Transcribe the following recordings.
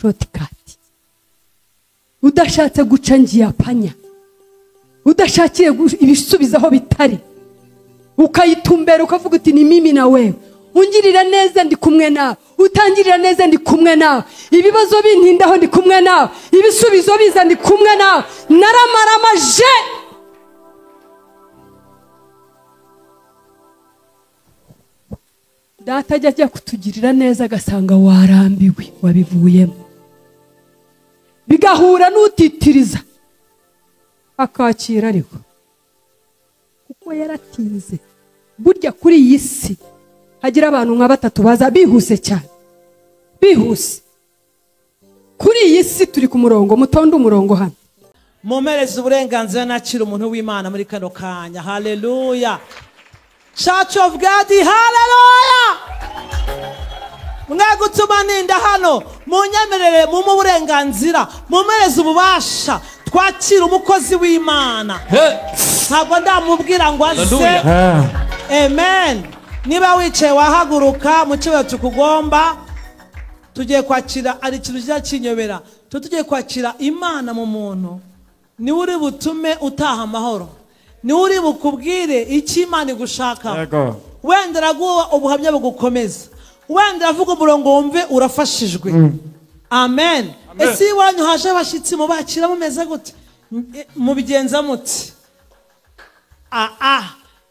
Shortcut, udashatse guca njiyapanya, udashakiye ibisubizo aho bitari, ukayitumbera ukavuga uti ni mimi na wewe, ungirira neza ndi kumwe nawe, utangirira neza ndi kumwe nawe, ibibazo bintindaho ndi kumwe nawe, ibisubizo biza ndi kumwe nawe, naramaramaje. Data ajya kutugirira neza agasanga warambiwe wabivuyemo, bigahura n'utitiriza akakira, ariko kuko yaratinze. Burya kuri iyi si hagira abantu nka batatu baza bihuse cyane, bihuse. Kuri iyi si turi ku murongo, mutonde umurongo hano. Mumereze uburenganzira nakira umuntu w'Imana muri kano kanya. Haleluya. Church of God, haleluya. Mwagutuma ninda hano, munyemerere mu burenganzira, mumereze ububasha twakira umukozi w'Imana. Ntabwo ndamubwira ngo aze. Amen. Niba wicaye wahaguruka mu kibazo tukugomba, tugiye kwakira ari ikintu cyakinyobera. Tugiye kwakira Imana mu muntu. Ni uri butume utaha amahoro, ni uri bukubwire icyo Imana igushaka. Wenda araguha ubuhamya bugukomeza, wenda aravuga umurongo wumve urafashijwe. Amen. Ese iwanyu haje abashyitsi mubakira mumeze gute? Mubigenza muti?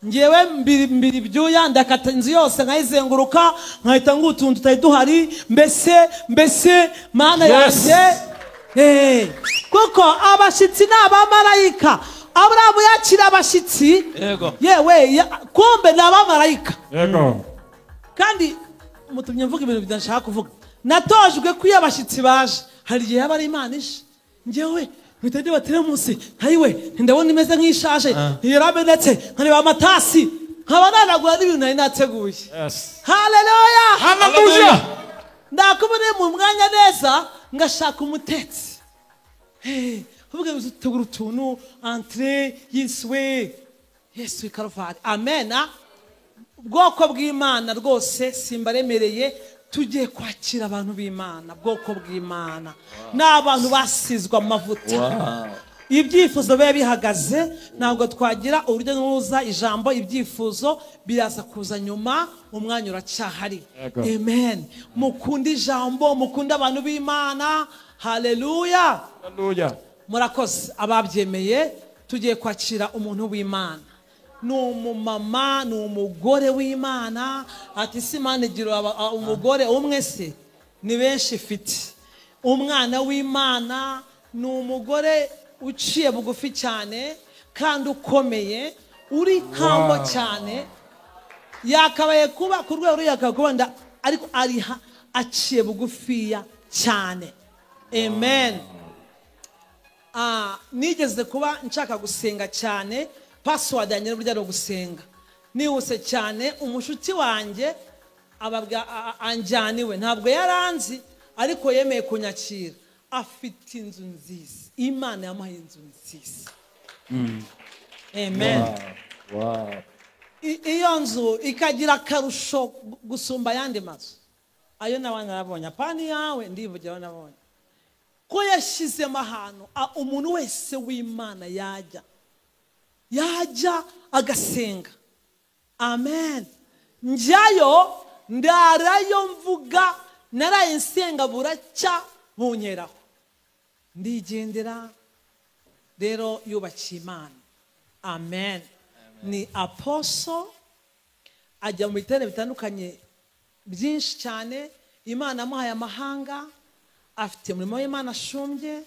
Ngewe mbiri ibyuya ndakata inzu yose nkayizenguruka, nkahita ngutuntu tutari duhari, mbese Mana yanjye. Kuko abashyitsi ni abamarayika. Aburahamu yakira abashyitsi, yewe kumbe ni abamarayika. Kandi mutumye mvuga ibintu bidashaka kuvuga. Natojwe ko iyo abashyitsi baje hari igihe yaba ari Imana ije, ngewe mpita ndeba teremusi nkayiwe ndabona imeze nk'ishaje, ntiyaramenetse, nkareba amatasi, nkaba nanagura n'ibintu nari nateguye. Haleluya. Haleluya. Ndakubona mu mwanya neza ngashaka umutetsi. Uvuga utegura utuntu entre yiswe Yesu Karuvali. Amen. Ubwoko bw'Imana rwose simbaremereye, tugiye kwakira abantu b'Imana. Bwoko bw'Imana ni abantu basizwe amavuta. Ibyifuzo biba bihagaze, ntabwo twagira urujya n'uruza. Ijambo ibyifuzo biraza kuza nyuma, umwanya uracyahari. Amen. Mukunde ijambo, mukunde abantu b'Imana. Haleluya. Haleluya. Murakoze ababyemeye. Tugiye kwakira umuntu w'Imana. Ni umumama, ni umugore w'Imana. Ati si Imana igira umugore umwe se, ni benshi ifite. Umwana w'Imana ni umugore uciye bugufi cyane kandi ukomeye, uri kambo cyane. Yakabaye kuba ku rwego yakakubanda, ariko ariha aciye bugufiya cyane. Amen. Nigeze kuba nshaka gusenga cyane, password yanjye burya ari gusenga. Nihuse cyane umushuti wanjye ababwa anjyaniwe, ntabwo yaranzi ariko yemeye kunyakira. Afite inzu nziza, Imana yamuhaye inzu nziza. Amen. Iyo nzu ikagira akarusho gusumba ayandi mazu. Ayo nawe narabonye, apani yawe ndivugira nabonye ko yashyizemo ahantu umuntu wese w'Imana yajya agasenga. Amen. Njyayo ndarayo mvuga, naraye nsenga buracya bunyeraho, ndigendera. Rero yubakiye Imana. Amen. Ni apostle, ajya mu biterane bitandukanye byinshi cyane. Imana amuhaye amahanga, afite umurimo w'Imana ashumbye,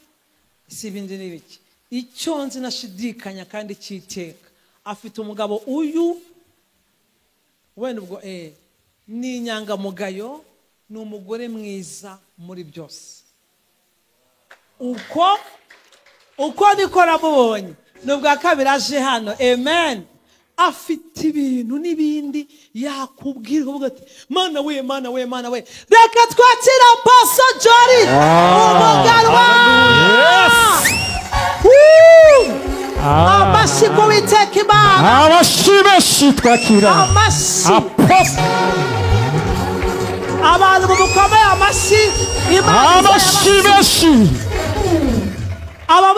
si ibindi n'ibiki. Icyo nzi nashidikanya kandi cyiteka, afite umugabo uyu wenda ubwo ni inyangamugayo, ni umugore mwiza muri byose. Uko niko namubonye, ni ubwa kabiri aje hano. Amen. Afite ibintu n'ibindi yakubwira uvuga ati Mana we, Mana we, Mana we. Reka twakira Pastor Jolly Umuganwa. Amashyi ku Uwiteka Imana. Amashyi menshi twakira. Amashyi. Abantu mukomeye amashyi. Amashyi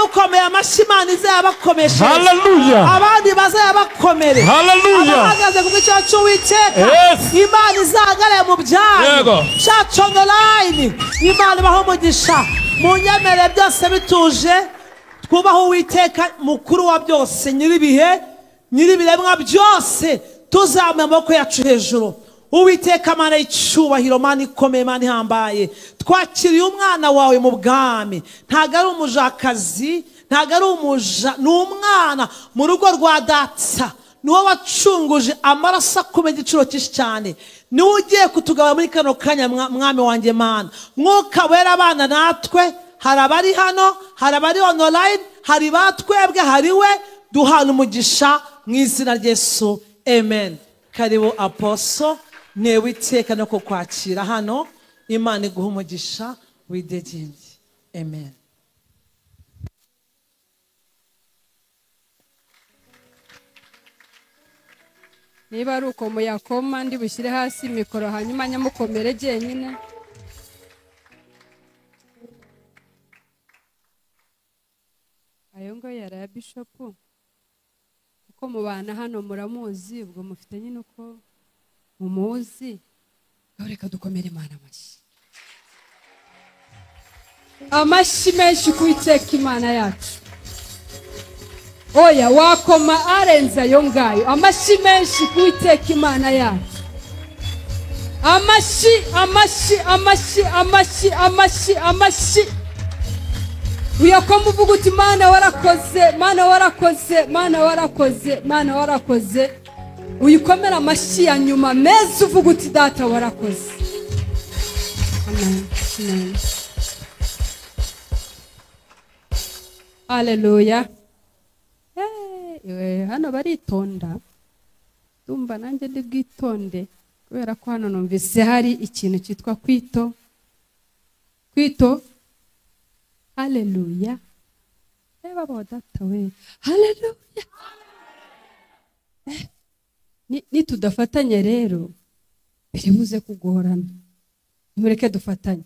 Abamukomeye amashyi, Imana izayabakomeshe. Hallelujah. Abandi bazayabakomere. Hallelujah. Abahagaze ku gice cy'Uwiteka, Yes. Imana izahagarare mu byanyu. Yego. Church on the line, Imana ibahe umugisha. Munyemere byose bituje, twubahe Uwiteka mukuru wa byose, nyir'ibihe, nyir'ibiremwa byose, tuzamuye amaboko yacu hejuru. Uwiteka Mana y'icyubahiro, Mana ikomeye, Mana ihambaye, twakiriye umwana wawe mu bwami. Ntabwo ari umujakazi, ntabwo ari umuja, ni umwana mu rugo rwa data. Niwe wacunguje amaraso akomeye igiciro cyinshi cyane, niwe ugiye kutugaba muri kano kanya. Mwami wanjye Mana, Mwuka Wera abana natwe. Hari abari hano, hari abari online, hari batwebwe, hari we. Duhana umugisha mu izina rya Yesu, amen. Karibu Apostle, newe iteka no kukwakira hano. Imana iguhe umugisha widegembye, amen. Niba ari uko muyakoma, ndi bushyire hasi mikoro hanyuma nyamukomere jyenyine. Ayo ngo yari aya bishopu, kuko mubana hano muramuzi, ubwo mufite nyine uko mumuzi. Reka dukomere Imana amashyi, amashyi menshi ku Uwiteka Imana yacu. Oya, wakoma arenze ayo ngayo. Amashyi menshi ku Uwiteka Imana yacu. Amashyi, amashyi, amashyi, amashyi, amashyi, amashyi. Uyakoma uvuga uti Mana warakoze, Mana warakoze, Mana warakoze, Mana warakoze. Uyikomera amashyi ya nyuma meza uvuga uti Data warakoze. Amen. Amen. Haleluya. Hano baritonda, ndumva nanjye ndi bwitonde, kubera ko hano numvise hari ikintu cyitwa kwito. Kwito. Haleluya. Eba bo Data we. Haleluya. Nitudafatanye rero biribuze kugorana. Nimureke dufatanye.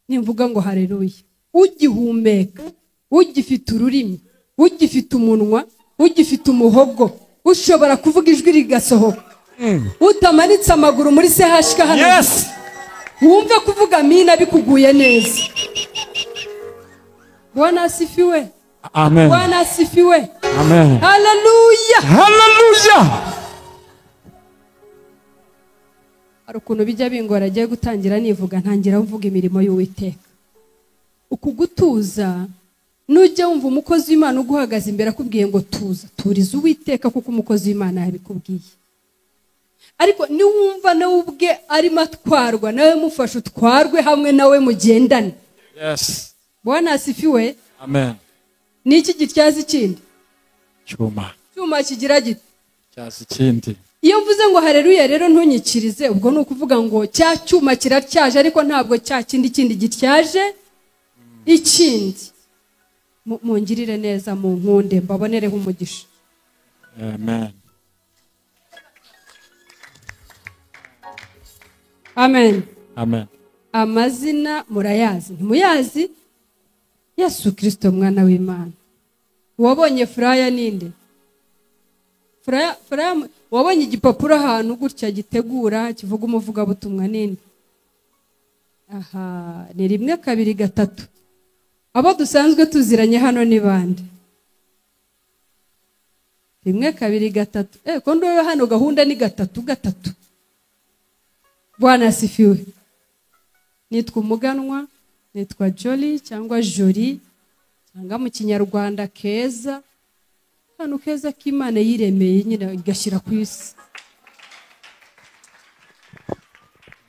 Nimvuga ngo haleluya, ugihumeka, ugifite ururimi, ugifite umunwa, ugifite umuhogo, ushobora kuvuga ijwi rigasohoka, utamanitse amaguru muri CHK hano. Yes. Wumve kuvuga amina bikuguye neza. Bwana asifiwe. Amen. Bwana asifiwe. Amen. Haleluya. Haleluya. Hari ukuntu bijya bingora agiye gutangira nivuga, ntangira mvuga imirimo y'Uwiteka. Ukugutuza, nujya wumva umukozi w'Imana uguhagaze imbere akubwiye ngo tuza, turiza Uwiteka kuko umukozi w'Imana yabikubwiye. Ariko niwumva nawe ubwe arimo atwarwa, nawe mufashe utwarwe hamwe nawe mugendane. Yes. Bwana asifiwe. Amen. Ni iki gityaza ikindi? Cyuma. Cyuma kigira giti? Cyaza ikindi. Iyo mvuze ngo haleluya rero ntunyikirize, ubwo ni ukuvuga ngo cya cyuma kiratyaje, ariko ntabwo cya kindi kindi gityaje ikindi. Mungirire neza, mu nkunde mbabonereho umugisha. Amen. Amen. Amen. Amazina murayazi, ntimuyazi? Yesu Kristo mwana w'Imana. Wabonye fraya ninde? Fraya, wabonye igipapuro ahantu gutya gitegura kivuga umuvugabutumwa ninde? Aha, ni 1 2 3. Abo dusanzwe tuziranye hano ni bande? 1 2 3. Ko ndoyo hano gahunda ni 3 3. Bwana asifiwe. Nitwa Umuganwa, nitwa Jolly cyangwa Jolie, cyangwa mu Kinyarwanda keza. Hano keza k'Imana yiremeye nyine igashyira ku isi.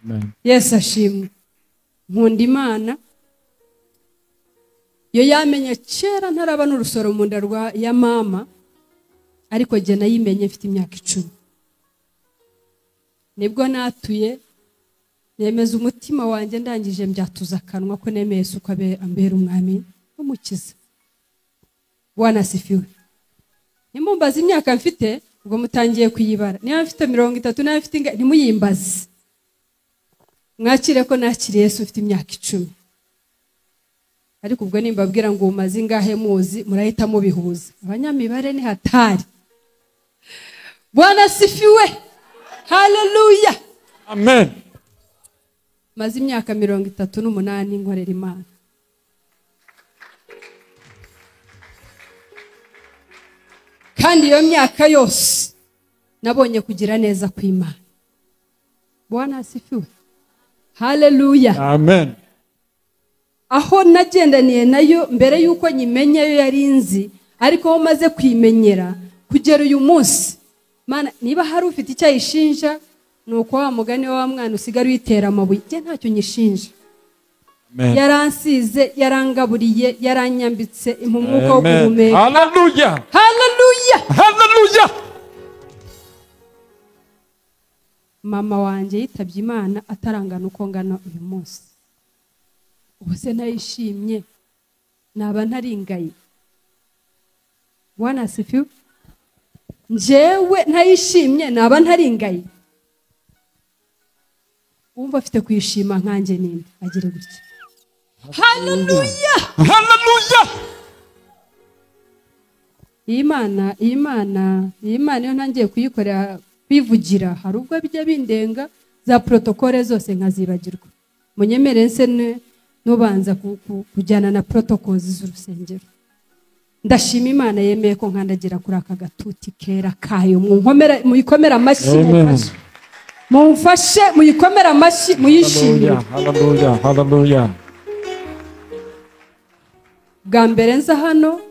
Amen. Yesu ashimwe. Nkunda Imana. Yo yamenye kera ntaraba n'urusoro mu nda rwa ya mama, ariko jye nayimenye mfite imyaka 10. Nibwo natuye nemeza umutima wanjye, ndangije mbyatuza akanwa ko nemeye Yesu ko ambera umwami n'umukiza. Bwana asifiwe. Nimumbaza imyaka mfite, ubwo mutangiye kuyibara. Niba mfite 30, niba mfite ntimuyimbaze. Mwakire ko nakiriye Yesu mfite imyaka 10. Ariko ubwo nimbabwira ngo umaze ingahe muzi murahita mubihuza. Abanyamibare ni hatari. Bwana sifiwe. Haleluya. Amen. Maze imyaka 38 nkorera Imana. Kandi iyo myaka yose nabonye kugira neza kw'Imana. Bwana asifiwe. Haleluya. Amen. Aho nagendaniye nayo mbere yuko nyimenya yo yari nzi, ariko aho maze kwimenyera kugera uyu munsi, Mana niba hari ufite icyo ayishinja nuko wa mugani wa mwana usigara witera amabuye, je ntacyo nyishinja. Amen. Yaransize, yarangaburiye, yaranyambitse impumuko wo guhumeka. Haleluya. Haleluya. Haleluya. Mama wanjye yitabye Imana atarangana uko ngana uyu munsi. Ubu se ntayishimye naba ntaringaye. Bwana asifiwe. Njyewe ntayishimye naba ntaringaye. Umva afite kwishima nkanjye ninde agire gutya. Haleluya. Haleluya. Imana iyo ntangiye kuyikorera bivugira hari ubwo bijya bindenga za protokole zose nkazibagirwa. Munyemere nse nubanza kujyana na protocols z'urusengero. Ndashima Imana yemeye ko nkandagira kuri aka gatuti kera kayo. Munkomera muyikomera amashyi, mumfashe muyikomera amashyi, muyishimire. Haleluya. Haleluya. Bwa mbere nza hano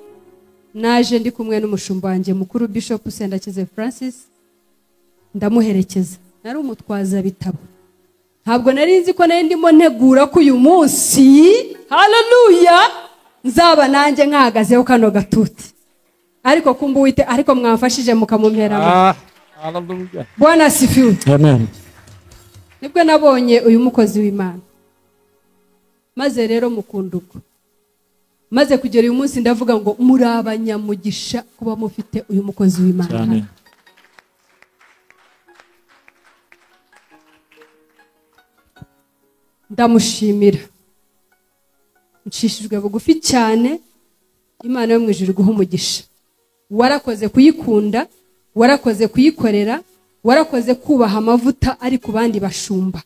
naje ndi kumwe n'umushumba wanjye mukuru Bishop Sendakize Francis, ndamuherekeza. Nari umutwaza bitabo. Ntabwo nari nzi ko nari ndimo ntegura ko uyu munsi, haleluya, nzaba nanjye nkahagazeho kano gatuti. Ariko kumba uwite, ariko mwamfashije mukamumpera. Haleluya. Bwana asifiwe. Amen. Nibwo nabonye uyu mukozi w'Imana. Maze rero mukunda ubwo. Maze kugera uyu munsi ndavuga ngo muri abanyamugisha kuba mufite uyu mukozi w'Imana. Amen. Ndamushimira. Nshishijwe bugufi cyane. Imana yo mu ijuru iguhe umugisha. Warakoze kuyikunda, warakoze kuyikorera, warakoze kubaha amavuta ari ku bandi bashumba.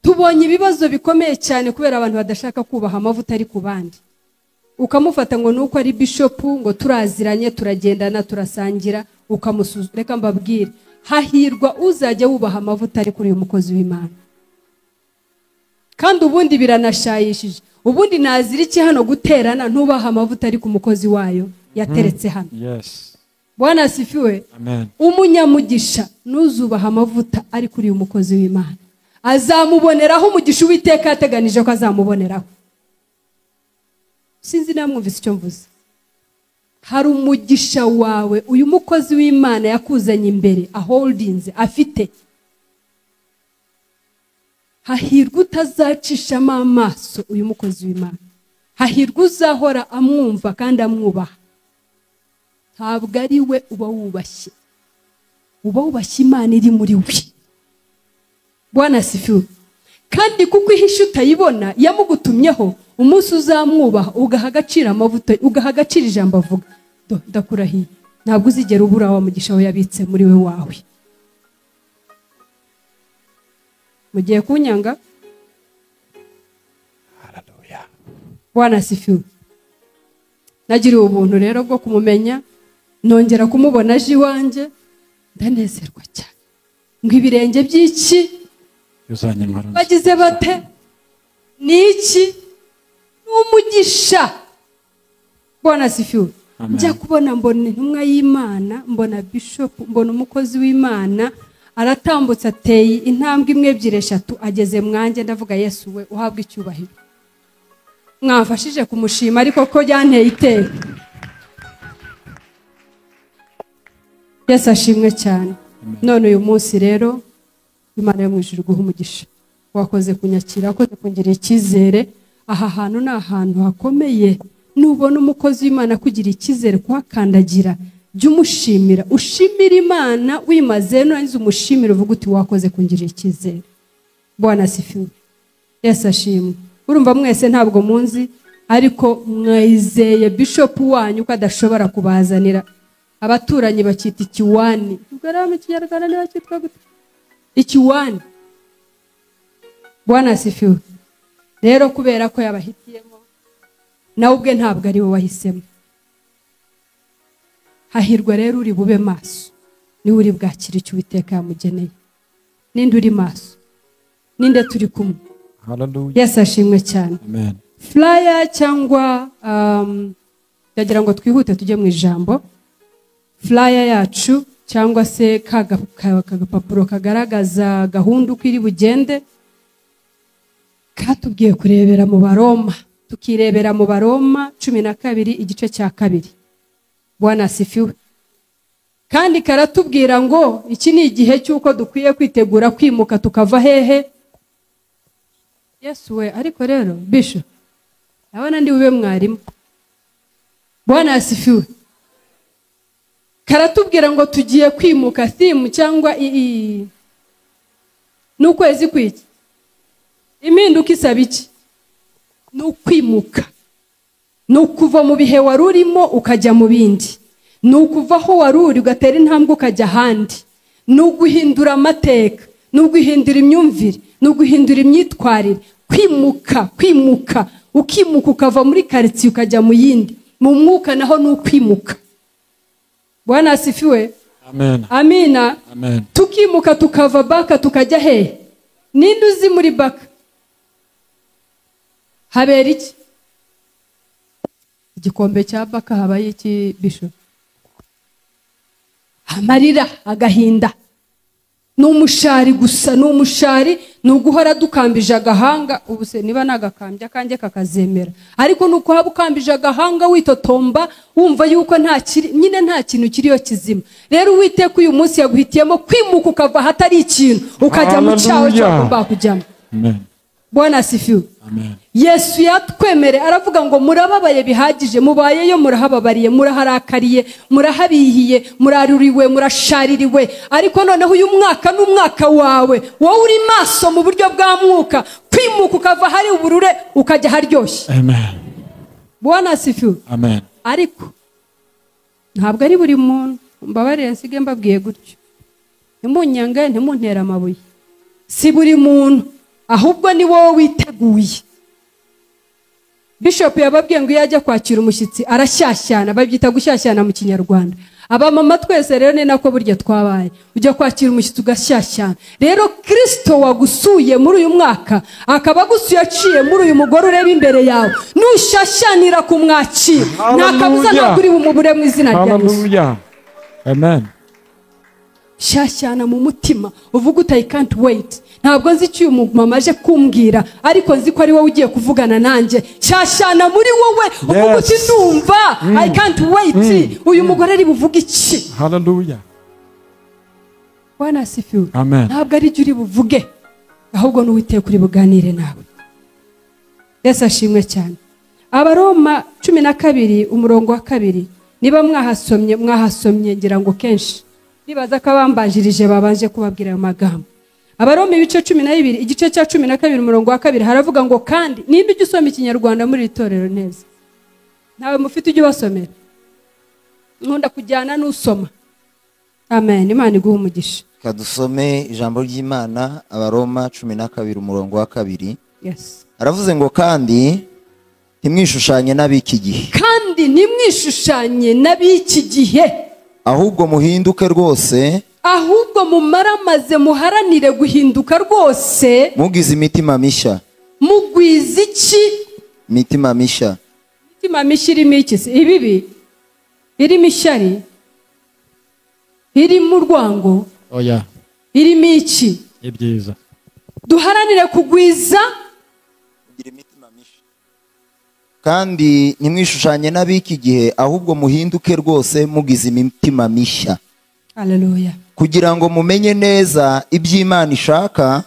Tubonye ibibazo bikomeye cyane kubera abantu badashaka kubaha amavuta ari ku bandi. Ukamufata ngo nuko ari bishop ngo turaziranye, turagendana, turasangira, ukamusuzuma. Reka mbabwire, hahirwa uzajya wubaha amavuta ari kuri uyu mukozi w'Imana. Kandi ubundi biranashayishije. Ubundi nazira iki hano guterana ntubaha amavuta ari ku mukozi wayo yateretse hano. Yes. Bwana asifiwe. Amen. Umunyamugisha nuzubaha amavuta ari kuri uyu mukozi w'Imana, azamuboneraho umugisha Uwiteka yateganije ko azamuboneraho. Sinzi namwumvise icyo mvuze. Hari umugisha wawe uyu mukozi w'Imana yakuzanye imbere, aholdinze afite. Hahirwa utazacishamo amaso uyu mukozi w'Imana. Hahirwa uzahora amwumva kandi amwubaha. Ntabwo ari we uba wubashye, uba wubashye Imana iri muri we. Bwana asifiwe. Kandi kuko ihisha utayibona yamugutumyeho, umunsi uzamwubaha ugaha agaciro amavuta, ugaha agaciro ijambo avuga, ndakurahiye ntabwo uzigera ubura wa mugisha we yabitse muri we wawe. Mugiye kunyanga? Haleluya. Bwana asifiwe. Nagiriwe ubuntu rero bwo kumumenya, nongera kumubona aje iwanjye, ndanezerwa cyane. Ngo ibirenge by'iki bagize bate? Ni iki? Umugisha. Bwana asifiwe. Njya kubona mbona intumwa y'Imana, mbona bishop, mbona umukozi w'Imana aratambutse ateye intambwe imwe ebyiri eshatu ageze mwanjye, ndavuga Yesu we uhabwa icyubahiro. Mwamfashije kumushima ariko ko byanteye iteka. Yesu ashimwe cyane. None uyu munsi rero Imana yo mu ijuru iguhe umugisha. Wakoze kunyakira, wakoze kungirira icyizere. Aha hantu ni ahantu hakomeye. Nubona umukozi w'Imana kugira icyizere kuhakandagira, jya umushimira, ushimira Imana wimaze, nurangiza umushimira uvuga uti wakoze kungirira icyizere. Bwana asifiwe. Yesu ashimwe. Urumva mwese ntabwo munzi, Ariko mwizeye bishop wanyu ko adashobora kubazanira abaturanyi bakita ikiwani. Ubwo rero mu Kinyarwanda niba cyitwa gute? Ikiwani. Bwana asifiwe. Rero kubera ko yabahitiyemo, nawe ubwe ntabwo ari we wahisemo. Hahirwa rero uri bube maso, niwe uri bwakira icyo Uwiteka yamugeneye. Ninde uri maso? Ninde turi kumwe? Hallelujah. Yesu ashimwe cyane. Amen. Flyer cyangwa ndagira ngo twihute tujye mu ijambo. Flyer yacu cyangwa se kagapapuro kagaragaza gahunda uko iri bugende, katubwiye kurebera mu Baroma, tukirebera mu Baroma 12 igice cya 2. Bwana asifiwe. Kandi karatubwira ngo iki ni igihe cy'uko dukwiye kwitegura kwimuka tukava hehe? Yesu we. Ariko rero bisho abana ndi ube mwarimu. Bwana asifiwe. Karatubwira ngo tugiye kwimuka theme cyangwa n'ukwezi kwiki. Impinduka isaba iki? Ni ukwimuka. Ni ukuva mu bihe wari urimo ukajya mu bindi. Ni ukuva aho wari uri ugatera intambwe ukajya ahandi. Ni uguhindura amateka, ni uguhindura imyumvire, ni uguhindura imyitwarire. Kwimuka, kwimuka, ukimuka ukava muri quartier ukajya mu yindi. Mu mwuka naho ni ukwimuka. Bwana asifiwe. Amen. Amina. Amen. Tukimuka tukava Baka tukajya hehe? Ninde uzi muri Baka? Habera iki? Igikombe cya Baka habaye iki bisho? Amarira, agahinda. Ni umushari gusa, ni umushari, ni uguhora dukambije agahanga. Ubu se niba nagakambya kanjye kakazemera, ariko nuko haba ukambije agahanga witotomba wumva yuko nta kiri, nyine nta kintu kiriyo kizima. Rero Uwiteka uyu munsi yaguhitiyemo kwimuka ukava hatari ikintu ukajya mu cyawe cyagomba kujyamo. Amen. Bwana asifiwe. Amen. Yesu yatwemere aravuga ngo murababaye bihagije, mubayeyo murahababariye, muraharakariye, murahabihiye, muraruriwe, murashaririwe. Ariko noneho uyu mwaka n'umwaka wawe, wowe uri maso mu buryo bwa mwuka, kwimuka ukava hari uburure ukajya haryoshye. Amen. Bwana asifiwe. Amen. Ariko ntabwo ari buri muntu, mbabarire nsige mbabwiye gutyo, ntimunyange, ntimuntera amabuye. Si buri muntu, ahubwo ni wowe witeguye. Bishop yababwiye ngo iyo ajya kwakira umushyitsi arashyashyana, babyita gushyashyana mu Kinyarwanda. Abamama twese rero ni nako burya twabaye, ujya kwakira umushyitsi ugashyashyana. Rero Kristo wagusuye muri uyu mwaka, akaba agusuye aciye muri uyu mugore ureba imbere yawe, nushyashyanira kumwakira nta kabuza ntabwo uri bumubure mu izina rya Yesu. Hallelujah. Amen. Shyashyana mu mutima uvuga uti I can't wait. Ntabwo nzi icyo uyu mama aje kumbwira, ariko nzi ko ari wowe ugiye kuvugana nanjye. Shyashyana muri wowe uvuga uti ndumva, I can't wait. Uyu mugore ari buvuge iki? Hallelujah. Bwana asifiwe. Amen. Ntabwo ari uri buvuge, ahubwo n'Uwiteka uri buganire nawe. Yesu ashimwe cyane. Abaroma 12 umurongo wa 2, niba mwahasomye, mwahasomye ngira ngo kenshi. Nibaza ko abambanjirije babanje kubabwira ayo magambo. Abaroma ibice 12 igice cya 12 umurongo wa 2 haravuga ngo kandi nimba ujya usoma Ikinyarwanda muri itorero neza, ntawe mufite ujya ubasomera, nkunda kujyana n'usoma. Amen. Imana iguhe umugisha. Kadusome ijambo ry'Imana, Abaroma 12 umurongo wa 2. Yes. Aravuze ngo kandi ntimwishushanye n'ab'iki gihe. Kandi ntimwishushanye n'ab'iki gihe, ahubwo muhinduke rwose, ahubwo mumaramaze muharanire guhinduka rwose, mugize imitima mishya. Mugwiza iki? Imitima mishya. Imitima mishya irimo iki se? Ibibi irimo ishyari, irimo urwango, Oya. irimo iki? Ibyiza. Duharanire kugwiza imitima mishya. Kandi ntimwishushanye n'ab'iki gihe, ahubwo muhinduke rwose mugize imitima mishya. Haleluya. Kugira ngo mumenye neza iby'Imana ishaka,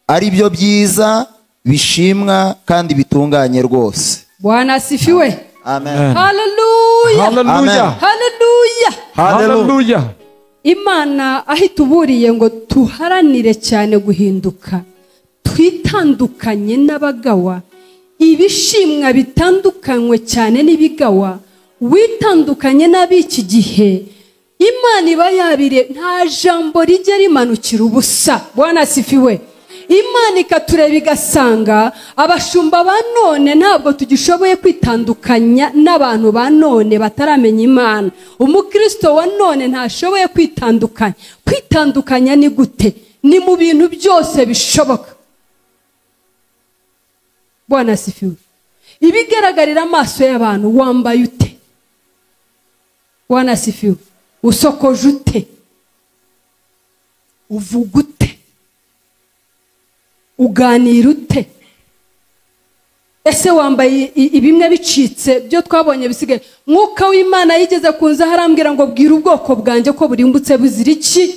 ari byo byiza bishimwa kandi bitunganye rwose. Bwana asifiwe. Amen. Haleluya. Haleluya. Haleluya. Haleluya. Imana ahituburiye ngo tuharanire cyane guhinduka, twitandukanye n'abagawa. Ibishimwa bitandukanywe cyane n'ibigawa, witandukanye n'ab'iki gihe. Imana iba yabire, nta jambo rijya rimanukira ubusa. Bwana asifiwe. Imana ikatureba igasanga abashumba ba none ntabwo tugishoboye kwitandukanya n'abantu ba none bataramenya Imana. Umukristo wa none ntashoboye kwitandukanya. Kwitandukanya ni gute? Ni mu bintu byose bishoboka. Bwana asifiwe. Ibigaragarira amaso y'abantu, wambaye ute? Bwana asifiwe. Usokoje ute? Uvuga ute? Uganira ute? Ese wambaye ibimwe bicitse byo twabonye bisigaye? Mwuka w'Imana yigeze kunza harambwira ngo bwira ubwoko bwanjye ko burimbutse buzira iki?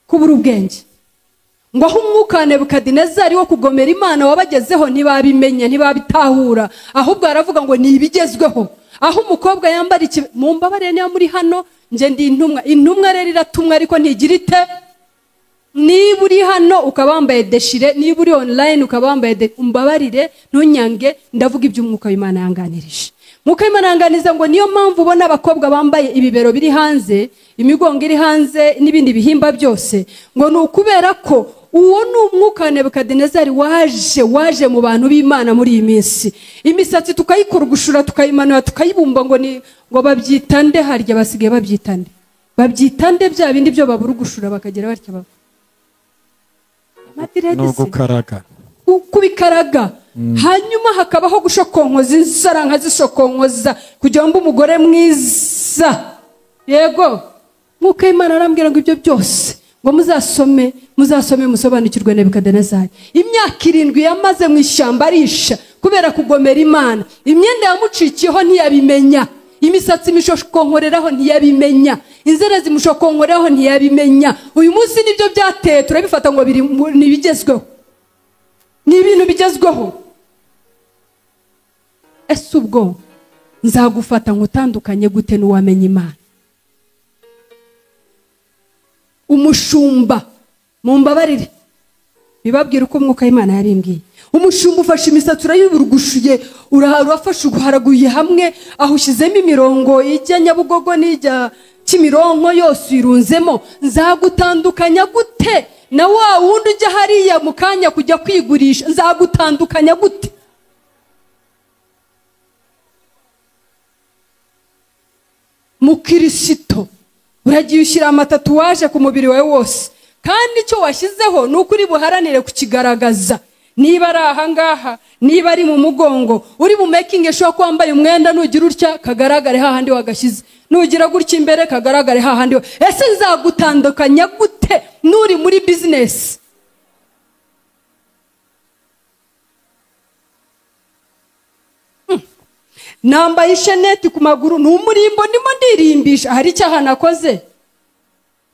Kubura ubwenge. Ngo aho umwuka wa Nebukadinezari wo kugomera Imana wabagezeho ntibabimenya, ntibabitahura, ahubwo aravuga ngo ni ibigezweho. Aho umukobwa yambara iki, mumbabarire niba muri hano, nje ndi intumwa. Intumwa rero iratumwa ariko ntigira ite? Niba uri hano ukaba wambaye deshire, niba uri online ukaba wambaye, umbabarire ntunyange, ndavuga iby'umwuka w'Imana yanganirije. Mwuka w'Imana yanganiza ngo niyo mpamvu ubona abakobwa bambaye ibibero biri hanze, imigongo iri hanze n'ibindi bihimba byose, ngo ni ukubera ko uwo ni umwuka wa Nebukadinezari waje mu bantu b'Imana muri iyi minsi. Imisatsi tukayikurugushura, tukayimanura, tukayibumba ngo ni ngo babyita nde? Harya basigaye babyita nde? Babyita nde bya bindi byo baburugushura bakagera batya baba no gukaraga, kubikaraga. Hanyuma hakabaho gushokonkoza inzara nkazishokonkoza kugira ngo umugore mwiza. Yego, mwuka w'Imana arambwira ngo ibyo byose ngo muzasome musobanukirwe Nebukadinezari. Imyaka 7 yamaze mu ishyamba arisha kubera kugomera Imana. Imyenda yamucikiyeho ntiyabimenya, imisatsi imishokonkoreraho ntiyabimenya, inzara zimushokonkoreraho ntiyabimenya. Uyu munsi nibyo byateye turabifata ngo biri nibigezweho, ni ibintu bigezweho. Ese ubwo nzagufata ngutandukanye gute n'uwamenye Imana? Umushumba, mumbabarire bibabwira uko umwuka w'Imana yarimbwiye. Umushumba ufashe imisatsi urayiburugushuye, urafashe uguharaguye hamwe, aho ushyizemo imirongo ijya Nyabugogo n'ijya Kimironko yose irunzemo. Nzagutandukanya gute na wa wundi ujya hariya mu kanya kujya kwigurisha? Nzagutandukanya gute? Mukirisito uragiye ushyira amatatuwaje ku mubiri wawe wose, kandi icyo washyizeho ni uko uri buharanire kukigaragaza. Niba ari aha ngaha, niba ari mu mugongo, uri bu making sure ko wambaye umwenda, nugira utya kagaragare hahandi wagashyize, nugira gutya imbere kagaragare hahandi. Ese nzagutandukanya gute nuri muri business? Nambaye isheneti ku maguru, ni umurimbo ndimo ndirimbisha, hari icyaha nakoze?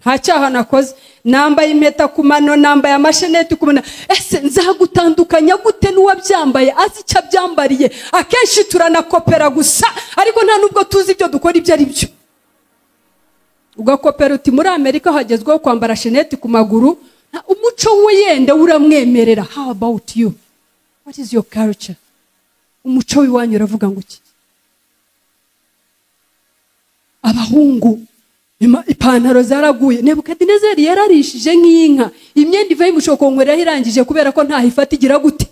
Nta cyaha nakoze. Nambaye impeta ku mano, nambaye amasheneti ku mano. Ese nzagutandukanya gute n'uwabyambaye azi icyo abyambariye? Akenshi turanakopera gusa, ariko nta nubwo tuzi ibyo dukora ibyo ari byo. Ugakopera uti muri Amerika hagezweho kwambara sheneti ku maguru, umuco we yenda uramwemerera. How about you? What is your culture? Umuco w'iwanyu uravuga ngo iki? Abahungu ipantaro zaraguye. Nebukadinezari yararishije nk'inka, imyenda ivaye imushokonkoreraho irangije kubera ko ntaho ifata igira gute,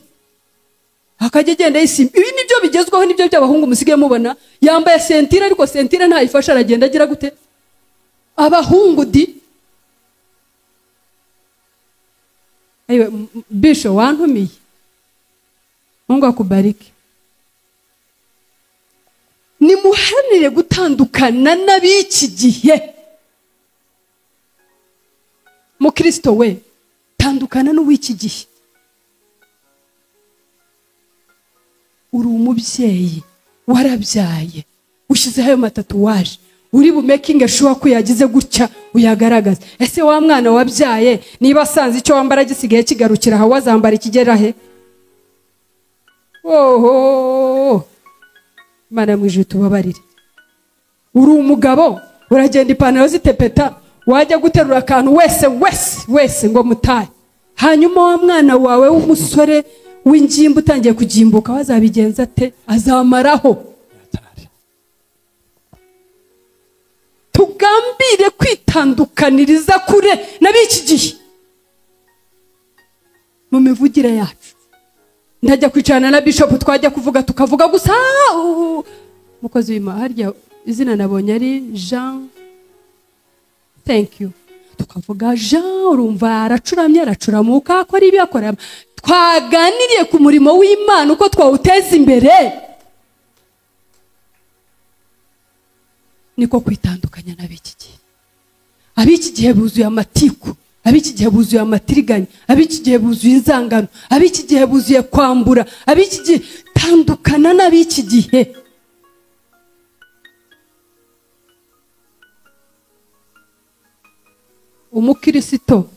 akajya agenda yisimba. Ibi nibyo bigezweho, nibyo by'abahungu musigaye mubona yambaye sentire, ariko sentire ntayifasha, aragenda agira gute? Abahungu di ayiwe. Bisho wantumiye, Mungu akubariki. Nimuharanire gutandukana n'ab'iki gihe. Mukristo we, tandukana n'uw'iki gihe. Uri umubyeyi, warabyaye, ushyizeho ayo matatuwaje, uri bu making sure ko yagize gutya uyagaragaza. Ese wa mwana wabyaye niba asanze icyo wambara gisigaye kigarukira aho, wazambara ikigera he? Oho, Imana mu ijuru tubabarire. Uri umugabo uragenda ipantaro zitepeta, wajya guterura akantu wese wese wese ngo mutahe. Hanyuma wa mwana wawe w'umusore W'ingimbi utangiye kugimbuka wazabigenza ate? Azamaraho. Tugambire kwitandukaniriza kure n'ab'iki gihe mu mivugire yacu. Ndajya kwicarana na bishop, twajya kuvuga tukavuga gusa mukozi w'Imana, harya izina nabonye ari Jean, thank you. Tukavuga Jean, urumva aracuramye, aracuramuka, akora ibi, akora. Twaganiriye ku murimo w'Imana uko twawuteza imbere. Niko kwitandukanya n'ab'iki gihe. Ab'iki gihe buzuye amatiku, ab'iki gihe buzuye amatiriganya, ab'iki gihe buzuye inzangano, ab'iki gihe buzuye kwambura, ab'iki gihe. Tandukana n'ab'iki gihe. Umukirisito,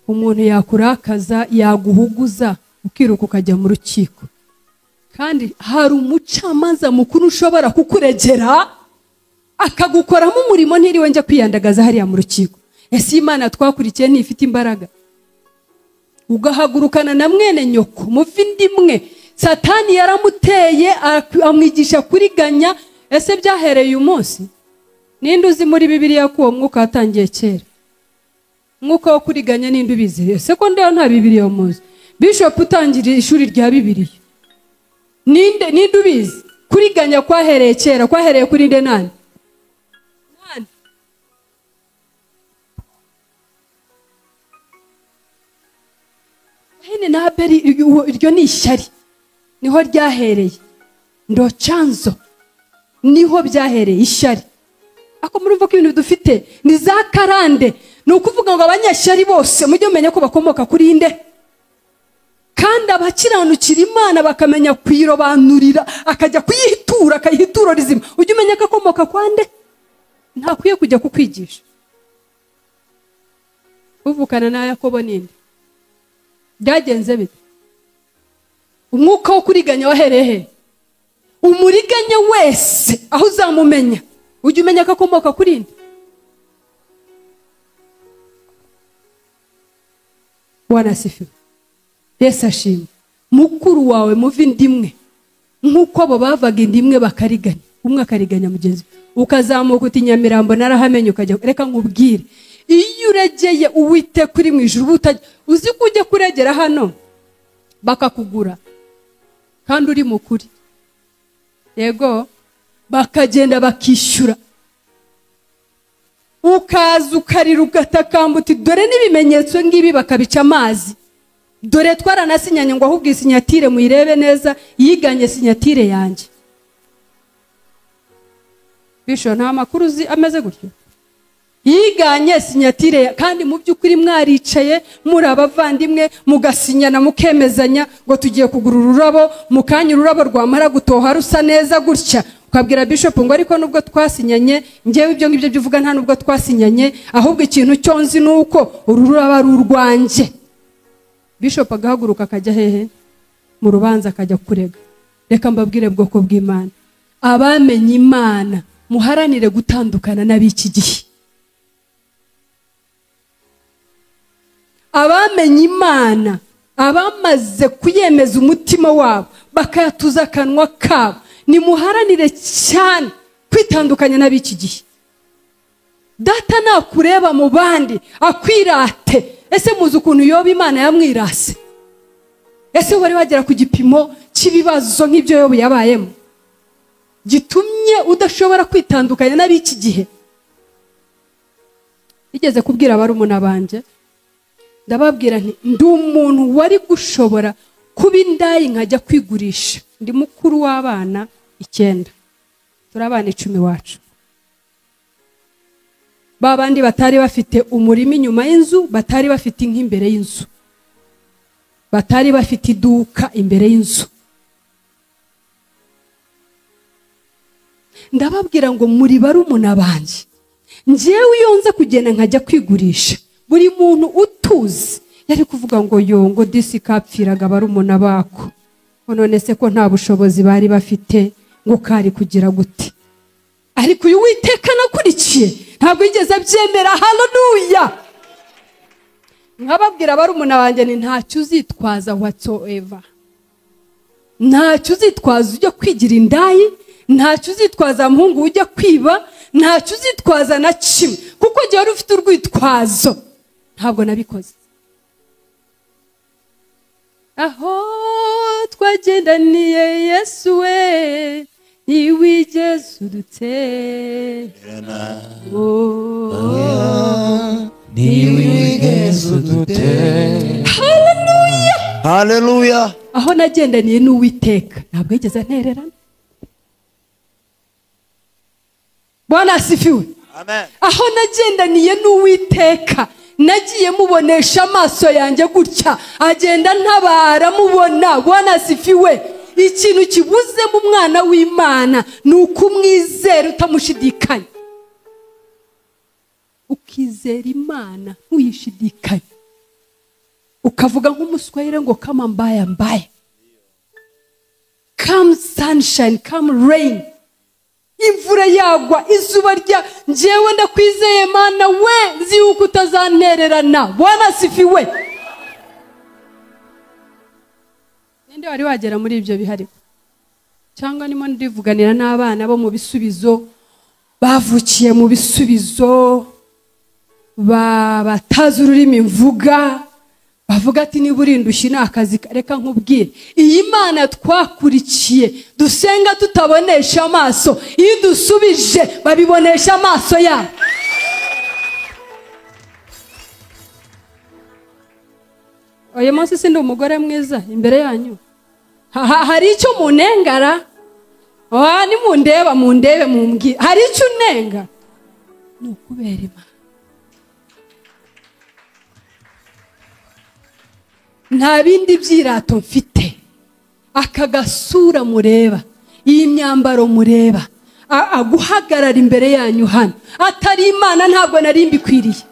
umuntu yakurakaza, yaguhuguza, ukiruka ukajya mu rukiko. Kandi hari umucamanza mukuru ushobora kukuregera akagukoramo umurimo ntiriwe njya kwiyandagaza hariya mu rukiko. Ese Imana twakurikiye ntifite imbaraga? Ugahagurukana na mwene nyoko muva indi imwe, Satani yaramuteye amwigisha kuriganya. Ese byahereye uyu munsi? Ninde uzi muri Bibiliya ko uwo mwuka watangiye kera? Mwuka wo kuriganya ninde ubizi? Ese ko ndeyo nta Bibiliya muzi? Bishop utangiriye ishuri rya Bibiliya, ninde ubizi? Kuriganya kwahereye kera, kwahereye kuri nde? Nani? Nani? Hene na Abeli, iryo ni ishyari, niho ryahereye, ndo chanzo, niho byahereye ishyari. Ako murumva ko ibintu dufite ni za karande. Ni ukuvuga ngo abanyeshyari bose mujye mumenya ko bakomoka kuri inde. Kandi abakiranukira Imana bakamenya kuyirobanurira, akajya kuyihitura, akayihitura rizima. Ujye umenya ko akomoka kwa nde? Ntakwiye kujya kukwigisha. Uvukana na Yakobo ninde? Byagenze bite? Umwuka wo kuriganya wahereye he? Umuriganya wese aho uzamumenya, ujye umenya ko akomoka kuri nde? Bwana asifiwe. Yesu ashimwe. Mukuru wawe muva indi imwe, nk'uko abo bavaga indi imwe bakariganya, umwe akariganya mugenzi we, ukazamuka uti Nyamirambo narahamenye, ukajya. Reka nkubwire, iyo uregeye Uwiteka uri mu ijuru, uzi ko ujya kuregera hano bakakugura kandi uri mukuri, yego, bakagenda bakishyura, ukaza ukarira ugatakamba uti dore n'ibimenyetso ngibi, bakabica amazi. Dore twaranasinyanye ngo ahubwo isinyatire muyirebe neza, yiganye sinyatire yanjye. Bisho nta makuru uzi ameze gutyo. Yiganye sinyatire, kandi mu by'ukuri mwaricaye muri abavandimwe, mugasinyana mukemezanya ngo tugiye kugura ururabo, mukanya ururabo rwamara gutoha rusa neza gutya, ukabwira bishop ngo ariko nubwo twasinyanye, ngewe ibyo ngibyo byuvuga nta nubwo twasinyanye, ahubwo ikintu cyo nzi nuko uru rurabo ari urwanjye. Bishop agahaguruka akajya hehe? Mu rubanza akajya kurega. Reka mbabwire bwoko bw'Imana, abamenye Imana muharanire gutandukana n'ab'iki gihe. Abamenye Imana, abamaze kuyemeza umutima wabo bakayatuza akanwa kabo, nimuharanire cyane kwitandukanya n'ab'iki gihe. Data nakureba mu bandi akwirate. Ese muzi ukuntu Yobu Imana yamwirase? Ese wari wagera ku gipimo cy'ibibazo nk'ibyo Yobu yabayemo, gitumye udashobora kwitandukanya n'ab'iki gihe? Igeze kubwira abarumuna banje, ndababwira nti ndi umuntu wari gushobora kuba indayi nkajya kwigurisha. Ndi mukuru w'abana 9, turi abana 10 iwacu. Babandi batari bafite umurima inyuma y'inzu, batari bafite inka imbere y'inzu, batari bafite iduka imbere y'inzu. Ndababwira ngo muri barumuna banje, njyewe iyo nza kugenda nkajya kwigurisha, buri muntu utuzi yari kuvuga ngo yo ngo disi kapfiraga barumuna bako, none se ko nta bushobozi bari bafite ngo kari kugira gute? Ariko uyu Uwiteka nakurikiye ntabwo yigeze abyemera. Haleluya! Nkababwira barumuna banjye ni ntacyo uzitwaza whatsoever. Ntacyo uzitwaza ujya kwigira indayi, ntacyo uzitwaza muhungu ujya kwiba, ntacyo uzitwaza na kimwe, kuko gihe wari ufite urwitwazo ntabwo nabikoze. Aho twagendaniye Yesu we ntiwigeze udutererana, ntiwigeze udutererana. Haleluya, haleluya. Aho nagendaniye n'Uwiteka ntabwo yigeze antererana. Bwana asifiwe. Amen. Aho nagendaniye n'Uwiteka nagiye mubonesha amaso yanjye gutya, agenda ntabara mubona. Bwana asifiwe. Ikintu kibuze mu mwana w'Imana ni ukumwizera utamushidikanya, ukizera Imana ntuyishidikanye, ukavuga nk'umuswahili ngo kama mbaya mbaya, come sunshine come rain, imvura yagwa izuba rya, njyewe ndakwizeye Mana we, nzi yuko utazantererana. Bwana asifiwe. Ninde wari wagera muri ibyo bihari? Cyangwa nimo ndivuganira n'abana bo mu bisubizo, bavukiye mu bisubizo, batazi ururimi mvuga, bavuga ati niba urindushye ni akazi. Reka nkubwire, iyi Mana twakurikiye dusenga tutabonesha amaso, iyo dusubije babibonesha amaso yabo. Oya munsi sindi umugore mwiza imbere yanyu, hari icyo munengara? Ni mundeba mundebe mumbwire, hari icyo unenga? Ni ukubera Imana. Nta bindi byirato mfite. Aka gasura mureba, iyi myambaro mureba, aguhagarara imbere yanyu hano atari Imana ntabwo nari mbikwiriye.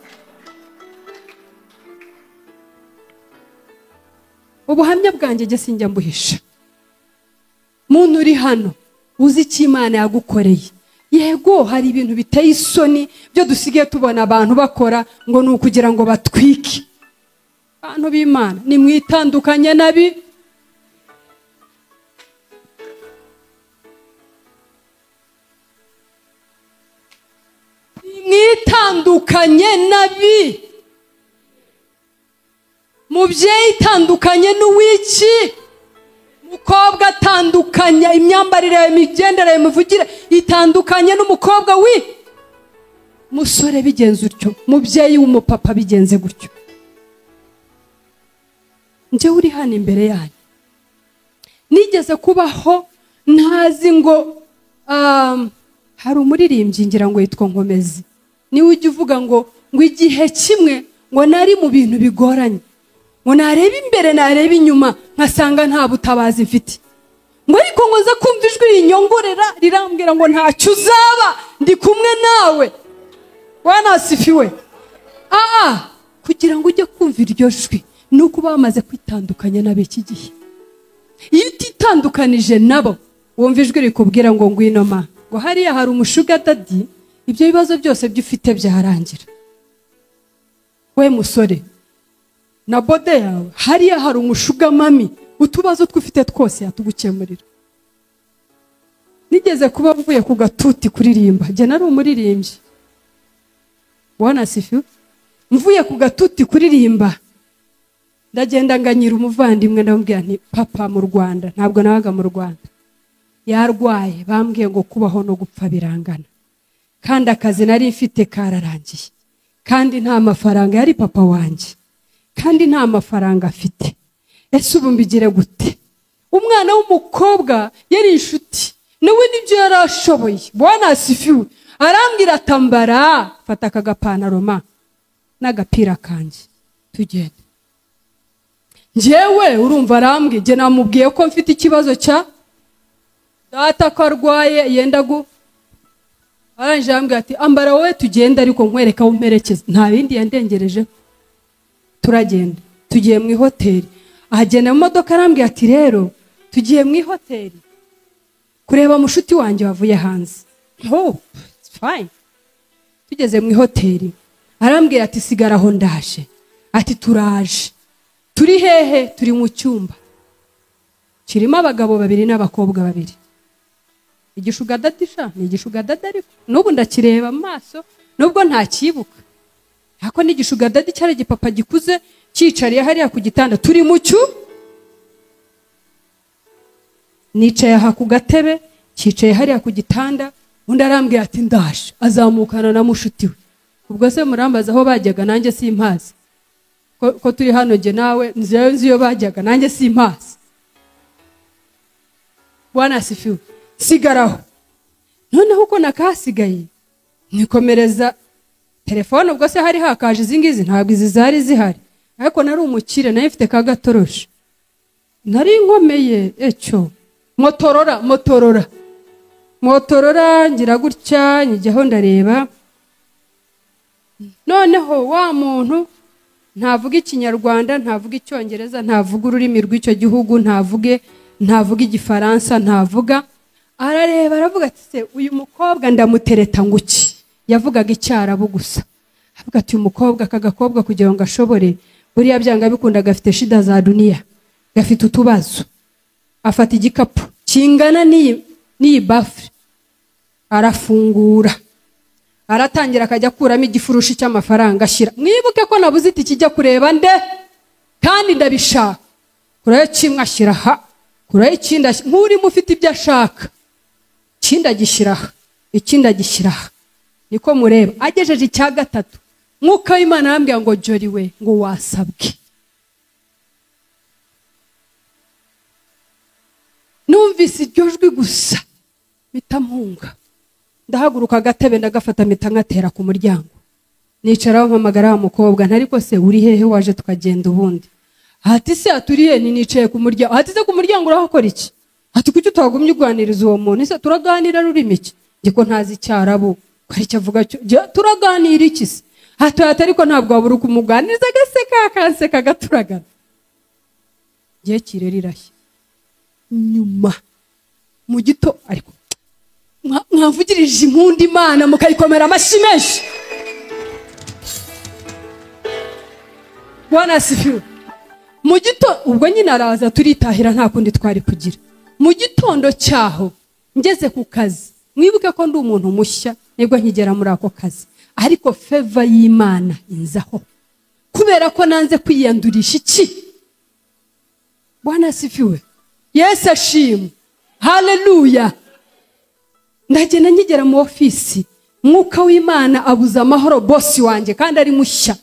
Ubuhamya bwanjye jye sinjya mbuhisha. Muntu uri hano uzi icyo Imana yagukoreye, yego hari ibintu biteye isoni byo dusigaye tubona abantu bakora ngo ni ukugira ngo batwike. Abantu b'Imana nimwitandukanye nabi. Nimwitandukanye nabi. Mubyeyi tandukanye n'uwiki, mukobwa tandukanye imyambarire yawe, imigendere yawe, imivugire itandukanye n'umukobwa wi musore bigenze utyo, mubyeyi w'umupapa bigenze gutyo. Njye uri hano imbere yanyu nigeze kubaho ntazi ngo hari umuririmbyi ngira ngo yitwa Nkomezi, niwe ujya uvuga ngo igihe kimwe ngo nari mu bintu bigoranye, ngo nareba imbere nareba inyuma nkasanga nta butabazi mfite, ngo ariko ngo nza kumva ijwi rinyongorera rirambwira ngo ntacyo uzaba, ndi kumwe nawe. Bwana asifiwe. Kugira ngo ujye kumva iryo jwi ni uko bamaze kwitandukanya n'ab'iki gihe. Iyo utitandukanije nabo wumva ijwi rikubwira ngo ngwino ma, ngo hariya hari umushuga dadi, ibyo bibazo byose by'ufite byarangira. We musore na bode yawe, hariya hari umushuga mami, utubazo twufite twose yatugukemurira. Nigeze kuba mvuye ku gatuti kuririmba, jye nari umuririmbyi. Bwana asifiwe. Mvuye ku gatuti kuririmba, ndagenda nganyira umuvandimwe ndamubwira nti papa mu Rwanda, ntabwo nabaga mu Rwanda, yarwaye, bambwiye ngo kubaho no gupfa birangana, kandi akazi nari mfite kararangiye, kandi nta mafaranga, yari papa wanjye, kandi nta mafaranga afite, ese ubu mbigire gute? Umwana w'umukobwa yari inshuti nawe nibyo yarashoboye. Bwana asifiwe. Arambwira atambara, fata aka gapantaro ma n'agapira kanjye tugende. Njyewe urumva arambwiye, njye namubwiye ko mfite ikibazo cya data ko arwaye yenda gu, arangije arambwira ati ambara wowe tugende ariko nkwereka aho umperekeza. Nta bindi yandengereje, turagenda tugiye mu ihoteli. Ahagenda mu modoka arambwira ati rero tugiye mu ihoteli kureba mushuti wanjye wavuye hanze. Oh, it's fine. Tugeze mu ihoteli arambwira ati sigara aho ndaje. Ati turaje. Turi hehe? Turi mu cyumba kirimo abagabo babiri n'abakobwa babiri. Igishugadadisha ni igishugadada, ariko n'ubu ndakireba amaso nubwo ntakibuka. Hako ni igishugadadi cyari igipapa gikuze cyicariye hariya ku gitanda. Turi mu cyu, nicaye aha ku gatebe, cyicaye hariya ku gitanda. Undi arambwira ati ndaje, azamukana na mushuti we. Ubwo se murambaza aho bajyaga, nanjye simpazi. Ko turi hano jye nawe nzi iyo bajyaga, nanjye simpazi. Bwana asifiwe. Sigaraho. Noneho uko nakasigaye nikomereza telefone. Ubwo se hari hakaje izi ngizi, ntabwo izi zari zihari, ariko nari umukire, nari mfite ka gatoroshi, nari nkomeye ecyo Motorola ngira gutya njyaho ndareba. Noneho wa muntu ntavuga ikinyarwanda, ntavuga icyongereza, ntavuga ururimi rw'icyo gihugu, ntavuga igifaransa, ntavuga. Arareba aravuga ati se uyu mukobwa ndamutereta nguki? Yavugaga icyarabu gusa. Avuga ati uyu mukobwa, aka gakobwa kugira ngo ashobore, buriya byanga bikunda gafite shida za dunia, gafite utubazo. Afata igikapu kingana n'iyi bafure, arafungura, aratangira akajya akuramo igifurushi cy'amafaranga ashyira. Mwibuke ko nabuze itike ijya kureba nde, kandi ndabishaka. Kurayo kimwe ashyira aha, kurayo ikindi, nk'urimo ufite ibyo ashaka, ikindi agishyira aha, ikindi agishyira aha. Niko mureba agejeje icya gatatu, Mwuka w'Imana arambwira ngo Jolly we, ngo wasabwe. Numvise iryo jwi gusa mpita mpunga, ndahaguruka agatebe ndagafata mpita nkatera ku muryango. Nicaraho mpamagara wa mukobwa, ntariko se uri hehe waje tukagenda ubundi? Ati se aturiye ni nicaye ku muryango. Ati se ku muryango urahakora iki? Ati kuki utagumye uganiriza uwo muntu? Ese turaganira rurimi iki? Njye ko ntazi icyarabu, ko ari cyavuga cyo turaganira iki se? Ati ariko ntabwo wabura kumuganiriza, agaseka akanseka agaturagana. Ngiye kireri irashya. Nyuma mu gito ariko mwavugirije impundu Imana mukayikomera amashyi menshi. Bwana asifiwe. Mu gito ubwo nyine araza turitahira, nta kundi twari kugira. Mu gitondo cyaho ngeze ku kazi, mwibuke ko ndi umuntu mushya nibwo nkigera muri ako kazi, ariko favor y'Imana inzaho kubera ko nanze kwiyandurisha iki. Bwana asifiwe. Yesu ashimwe. Haleluya. Ndagenda nkigera mu ofisi, Mwuka w'Imana abuza amahoro bosi wanjye, kandi ari mushya,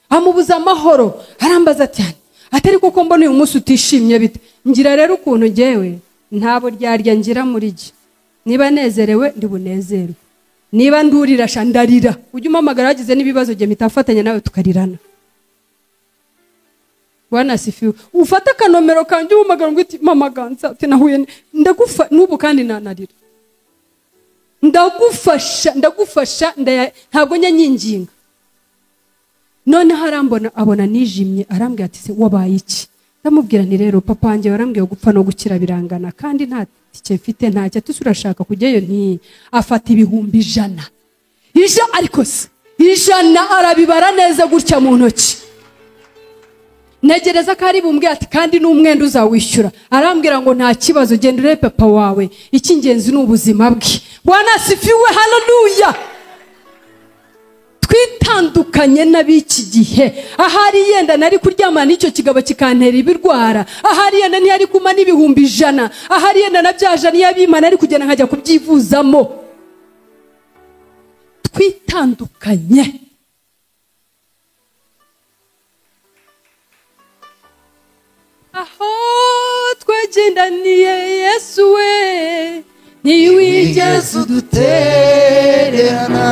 amubuza amahoro. Arambaza ati atari kuko mbona uyu munsi utishimye bite? Ngira rero ukuntu ngewe ntabo ryarya ngira muri jye, niba nezerewe ndi bunezerwe, niba ndurira sha ndarira. Ujye umpamagara wagize n'ibibazo jye mpita mfatanya nawe tukarirana. Bwana asifiwe. Ufata akanomero kanjye umpamagara ngo uti mama Ganza ati nahuye ndagufa n'ubu kandi nanarira, ndagufasha ndagufasha, ntabwo njya nyinginga. Noneho arambona abona nijimye, arambwira ati se wabaye iki? Ndamubwira nti rero papa wanjye warambwiye gupfa no gukira birangana, kandi nta tike mfite, ntacyo ati urashaka kujyayo? Nti afata 100,000 ija, ariko se 100 arabibara neza gutya mu ntoki. Negereza ko ari bumbwe ati kandi n'umwenda uzawishyura. Arambwira ngo nta kibazo, genda urebe papa wawe, icy'ingenzi ni ubuzima bwe. Bwana asifiwe. Haleluya. Twitandukanye n'ab'iki gihe. Ahari yenda nari kuryamana n'icyo kigabo kikantera ibirwara, ahari yenda ntiyari kuma n'100,000, ahari yenda na bya jana y'abimana ari kugenda nkajya kubyivuzamo. Twitandukanye. Aho twagendaniye Yesu we, ntiwigeze udutererana,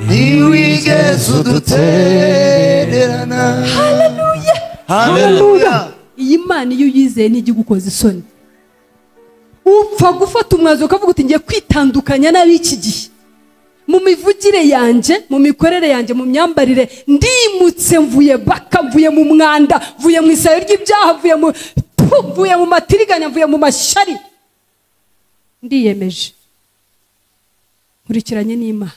ntiwigeze udutererana. Haleluya. Haleluya. Iyi Mana iyo uyizeye ntijya igukoza isoni. Upfa gufata umwanzuro ukavuga uti ngiye kwitandukanya n'ab'iki gihe. Mu mivugire yanjye, mu mikorere yanjye, mu myambarire, ndimutse mvuye baka, mvuye mu mwanda, mvuye mu isayo ry'ibyaha, mvuye mu matiriganya, mvuye mu mashyari. Ndiyemeje nkurikiranye n'Imana,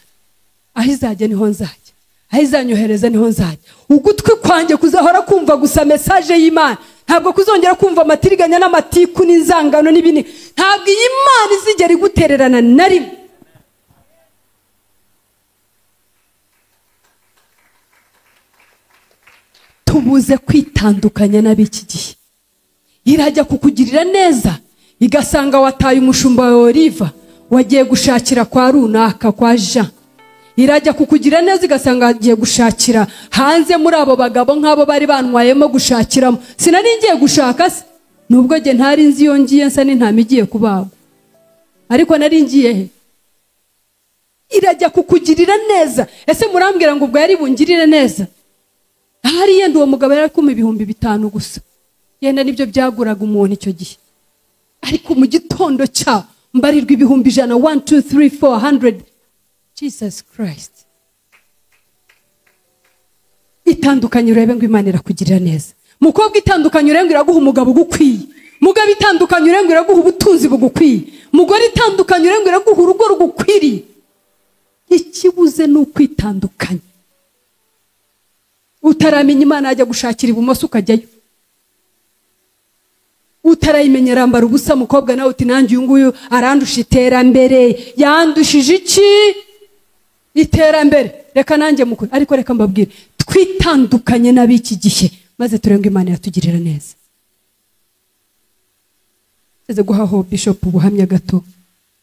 aho izajya niho nzajya, Aho izanyohereza niho nzajya. Ugutwi kwanjye kuzahora kumva gusa message y'Imana. Ntabwo kuzongera kumva amatiriganya n'amatiku n'inzangano n'ibindi. Ntabwo iyi Imana izigera igutererana na rimwe. Tubuze kwitandukanya n'ab'iki gihe. Irajya kukugirira neza igasanga wataye umushumba wa Oliva, wagiye gushakira kwa runaka kwa Jean. Irajya kukugira neza igasanga agiye gushakira hanze muri abo bagabo nk'abo bari bantwayemo gushakiramo. Sinari ngiye gushaka se, nubwo jye ntari nzi iyo ngiye nsa n'intama igiye kubagwa, ariko nari ngiye he? Irajya kukugirira neza. Ese murambwira ngo ubwo yari bungirire neza? Ahari yenda uwo mugabo yari kuma 5000 gusa, yenda nibyo byaguraga umuntu icyo gihe. Ariko mu gitondo cya mbarirwa 100,000, 1 2 3 400. Jesus Christ. Itandukanye urebe ngo Imana irakugirira neza. Mukobwa itandukanye urebe ngo iraguha umugabo ugukwiye. Mugabo itandukanye urebe ngo iraguha ubutunzi bugukwiye. Mugore itandukanye urebe ngo iraguha urugo rugukwiriye. Ikibuze ni ukwitandukanya. Utaramenya Imana ajya gushakira ibumoso ukajyayo. Utarayimenyera arambara ubusa. Mukobwa nawe uti nanjye uyu nguyu arandusha iterambere. Yandushije iki? Iterambere. Reka nanjye mukuru. Ariko reka mbabwire, twitandukanye n'ab'iki gihe maze turenga Imana yatugirira neza. Ngeze guhaho Bishop ubuhamya gato,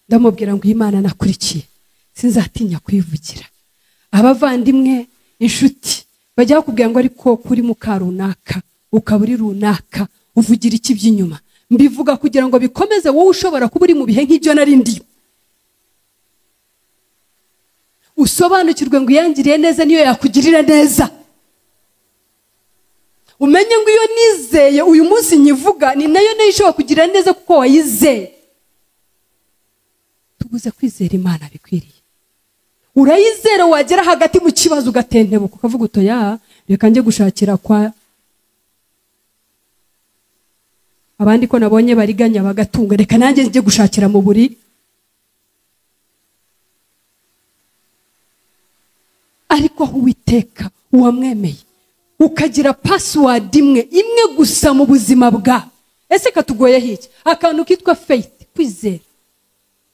ndamubwira ngo Imana nakurikiye sinzatinya kwivugira. Abavandimwe, inshuti bajya bakubwira ngo ariko kuri muka runaka ukaba uri runaka uvugira iki by'inyuma. Mbivuga kugira ngo bikomeze wowe ushobora kuba uri mu bihe nk'ibyo nari ndi. Usobanukirwe ngo iyangiriye neza niyo yakugirira neza. Umenye ngo iyo nizeye uyu munsi nyivuga ni nayo nayo ishobora kugira neza kuko wayizeye. Tubuze kwizera Imana bikwiriye. Urayizera wagera hagati mu kibazo ugatentebuka ukavuga uto ya reka njye gushakira kwa abandi ko nabonye bariganya bagatunga, reka nanjye njye gushakira mu buri. Ariko aho Uwiteka uwamwemeye ukagira password imwe imwe gusa mu buzima bwa. Ese katugoye hiki? Akantu kitwa faith, kwizera.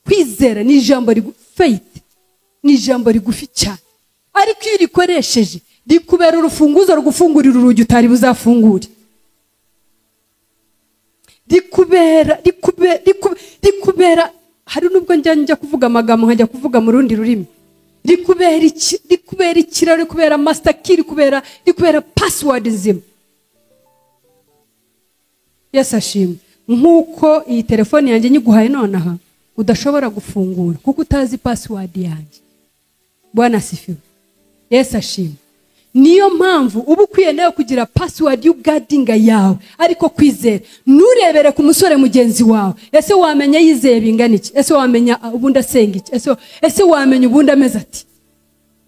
Kwizera ni ijambo faith ni ijambo rigufi cyane, ariko iyo urikoresheje rikubera urufunguzo rugufungurira urugi utari buzafungure. Rikubera hari nubwo njya kuvuga amagambo nkajya kuvuga mu rundi rurimi. Rikubera iki? Rikubera ikiraro, rikubera master key, rikubera password nzima. Yesu ashimwe. Nkuko iyi telefone yanjye nyiguhaye nonaha udashobora gufungura kuko utazi password yanjye. Bwana asifiwe. Yesu ashimwe. Niyo mpamvu uba ukwiye nawe kugira password y'ugadinga yawe, ariko kwizera. Nturebere ku musore mugenzi wawe. Ese wamenya yizeye bingana iki? Ese wamenya ubundi asenga iki? Ese wamenya ubundi ameze ati?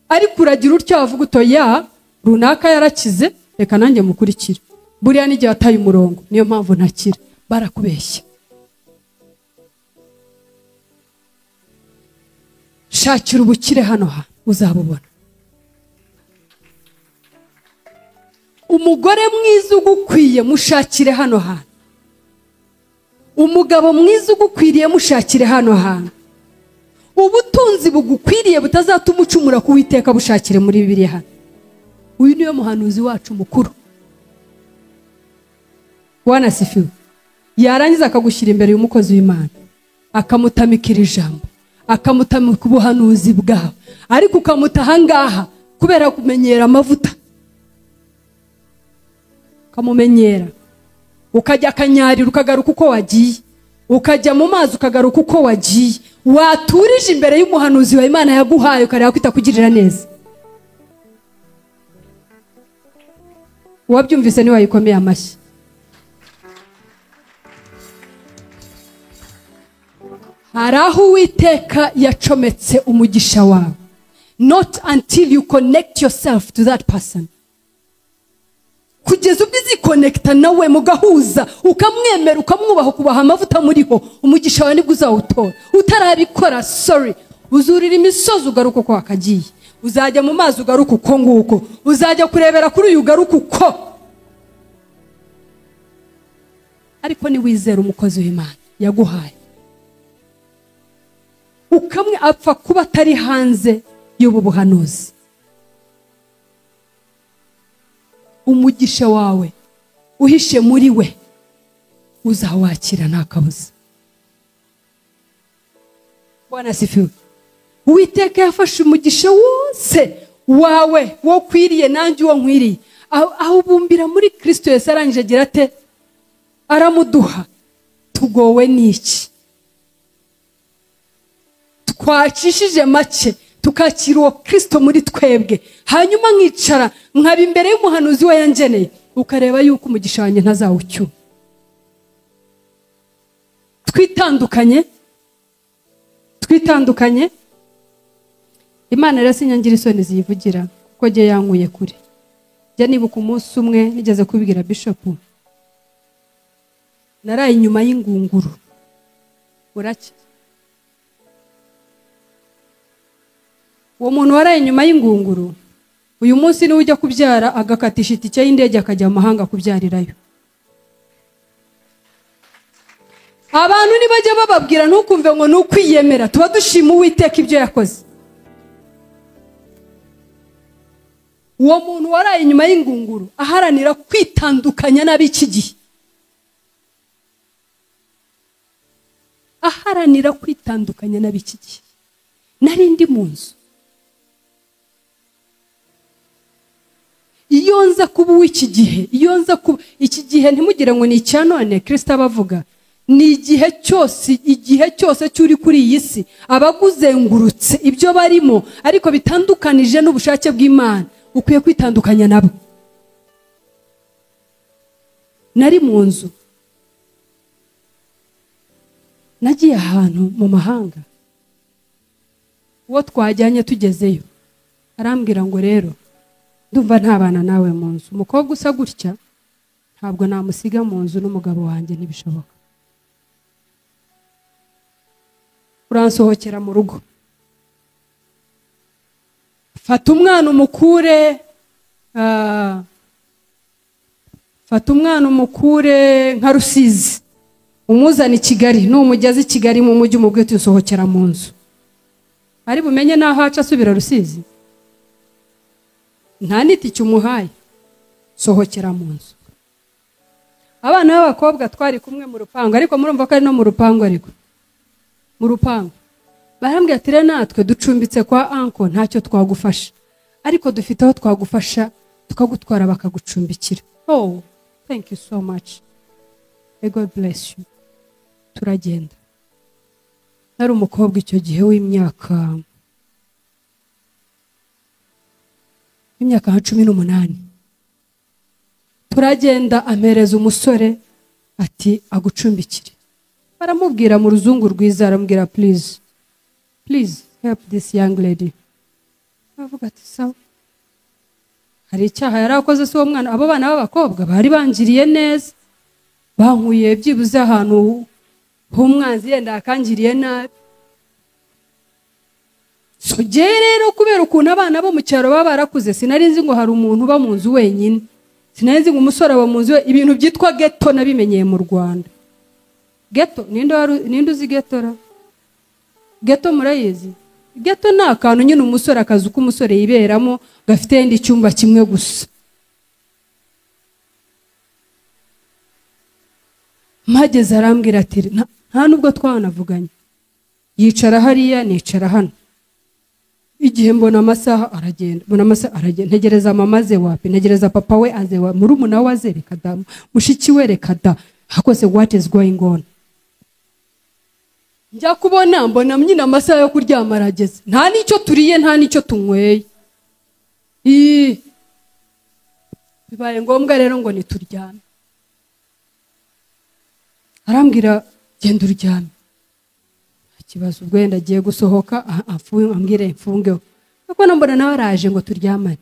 Ariko uragira utyo wavuga uto ya runaka yarakize, reka nanjye mukurikire. Buriya n'igihe wataye umurongo, niyo mpamvu ntakira. Barakubeshya. Shakira ubukire hano ha uzabubona. Umugore mwiza ugukwiye mushakire hano hantu. Umugabo mwiza ugukwiriye mushakire hano hantu. Ubutunzi bugukwiriye butazatuma ucumura ku Uwiteka bushakire muri Bibiliya hano. Uyu niwe muhanuzi wacu mukuru. Bwana asifiwe. Yarangiza akagushyira imbere y'umukozi w'Imana, akamutamikira ijambo, akamutamika ubuhanuzi bwawe, ariko ukamuta ahangaha kubera kumenyera amavuta. Ukamumenyera, ukajya akanyarira ukagaruka uko wagiye, ukajya mu mazi ukagaruka uko wagiye. Waturije imbere y'umuhanuzi wa Imana yaguhaye ukareba ko itakugirira neza. Uwabyumvise ni wayikomeye amashyi. Hari aho Uwiteka yacometse umugisha wawe. Not until you connect yourself to that person. Kugeza ubwo uzikonekita nawe mugahuza, ukamwemera, ukamwubaha, ukubaha amavuta muriho, umugisha wawe nibwo uzawutora. Utarabikora, sorry, uzurira imisozi ugaruka uko wakagiye. Uzajya mu mazi ugaruka uko nguko, uzajya kurebera kuri uyu ugaruka uko. Ariko niwizera umukozi w'Imana yaguhaye, ukamwe apfa kuba atari hanze y'ubu buhanuzi, umugisha wawe uhishe muri we uzawakira nta kabuza. Bwana asifiwe. Uwiteka yafashe umugisha wose wawe wo kwiriye nanjye uwo nkwiriye, awubumbira muri Kristo Yesu, arangije agira ate? Aramuduha. Tugowe n'iki? Twacishije make tukakira uwo Kristo muri twebwe, hanyuma nkicara nkaba imbere y'umuhanuzi we yangeneye, ukareba yuko umugisha wanjye ntazawucyura. Twitandukanye, twitandukanye. Imana rero sinyangira isoni ziyivugira, kuko jye yankuye kure. Jya nibuka umunsi umwe nigeze kubibwira Bishop, naraye inyuma y'ingunguru buracya. Uwo muntu waraye inyuma y'ingunguru uyu munsi niwe ujya kubyara agakatisha itike y'indege akajya mu mahanga kubyarirayo. Abantu nibajya bababwira ntukumve ngo nukwiyemera, tuba dushima Uwiteka ibyo yakoze. Uwo muntu waraye inyuma y'ingunguru aharanira kwitandukanya n'ab'iki gihe, aharanira kwitandukanya n'ab'iki gihe. Nari ndi mu nzu, iyo nza kuba uw'iki gihe, iyo nza kuba iki gihe, ntimugire ngo ni icya none Kristo abavuga, ni igihe cyose, igihe cyose cy'uri kuri iyi si abaguzengurutse ibyo barimo ariko bitandukanije n'ubushake bw'Imana, ukwiye kwitandukanya nabo. Nari mu nzu, nagiye ahantu mu mahanga, uwo twajyanye tugezeyo arambwira ngo rero ndumva ntabana nawe mu nzu, umukobwa usa gutya ntabwo namusiga mu nzu n'umugabo wanjye, ntibishoboka. Uransohokera mu rugo, fata umwana umukure, fata umwana umukure nka Rusizi umuzana i Kigali, numugeze i Kigali mu mujyi umubwiye uti nsohokera mu nzu, ari bumenye naho aca asubira Rusizi, nta n'itike umuhaye, sohokera mu nzu. Abana b'abakobwa twari kumwe mu rupangu, ariko murumva ko ari no mu rupangu, ariko mu rupangu barambwira ati rero natwe ducumbitse kwa anko, ntacyo twagufasha, ariko dufite aho twagufasha tukagutwara bakagucumbikira. Oh, thank you so much, may God bless you. Turagenda. Nari umukobwa icyo gihe w'imyaka 18. Turagenda, ampereza umusore ati agucumbikire. Baramubwira mu ruzungu rwiza, aramubwira please, please help this young lady. Avuga ati sawa. Hari icyaha yarakoze se uwo mwana? Abo bana b'abakobwa bari bangiriye neza, bankuye byibuze ahantu h'umwanzi yenda akangiriye nabi. So rero kubera ukuntu abana bo mu cyaro baba barakuze, sinari nzi ngo hari umuntu uba mu nzu wenyine, sinari nzi ngo umusore aba mu nzu. Ibintu byitwa ghetto nabimenyeye mu Rwanda. Ghetto, ninde uzi ghetto ra? Ghetto murayizi? Ghetto ni akantu nyine umusore, akazu k'umusore yiberamo gafite yenda icyumba kimwe gusa. Mpageze arambwira ati nta nubwo twanavuganye, yicara hariya nicara hano. Igihe mbona amasaha aragenda, mbona amasaha aragenda, ntegereza mama ze wapi, ntegereza papa we aze wa, murumuna we aze reka da, mushiki we reka da, hakose what is going on? Njya kubona mbona nyine amasaha yo kuryama arageze, nta nicyo turiye, nta nicyo tunyweye. Bibaye ngombwa rero ngo nituryame. Arambwira genda uryame, ikibazo ubwo yenda agiye gusohoka ambwire mfungeho, kuko mbona nawe araje ngo turyamane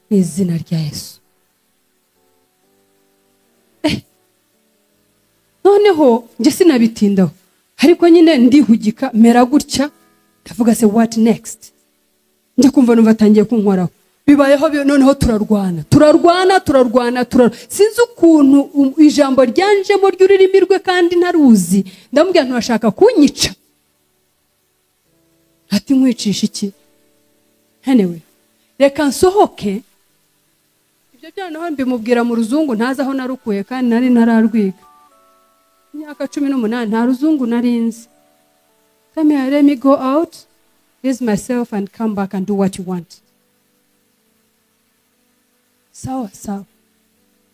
mu izina rya Yesu. Noneho njye sinabitindaho, ariko nyine ndihugika mera gutya, ndavuga se what next? Njya kumva numva atangiye kunkoraho. Bibayeho noneho turarwana. Turarwana. Sinzi ukuntu ijambo ryanjemo ry'ururimi rwe kandi ntaruzi. Ndamubwira nti urashaka kunyica. Ati nkwicisha iki? Anyway, reka nsohoke. Ibyo byo mbimubwira mu ruzungu ntazi aho narukuye kandi nari ntararwiga. Imyaka 18 nta ruzungu narinzi. Come here, let me go out, raise myself and come back and do what you want. Sawa sawa.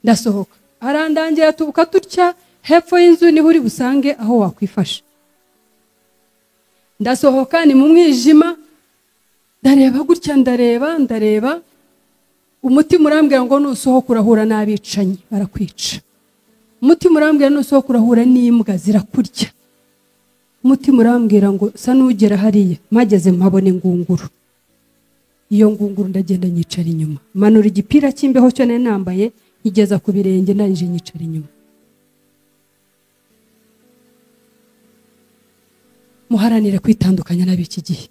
Ndasohoka. Arandangira tubuka tutya hepfo y'inzu niho uri busange aho wakwifasha. Ndasohoka ni mu mwijima, ndareba gutya ndareba. Umutima urambwira ngo nusohoka urahura n'abicanyi barakwica. Umutima urambwira nusohoka urahura n'imbwa zirakurya. Umutima urambwira ngo sa nugera hariya, mageze mpabone ingunguru. Iyo ngunguru ndagenda nyicara inyuma. Manura igipira cy'imbeho cyo nari nambaye nkigeza ku birenge ndangije nyicara inyuma. Muharanire kwitandukanya n'ab'iki gihe.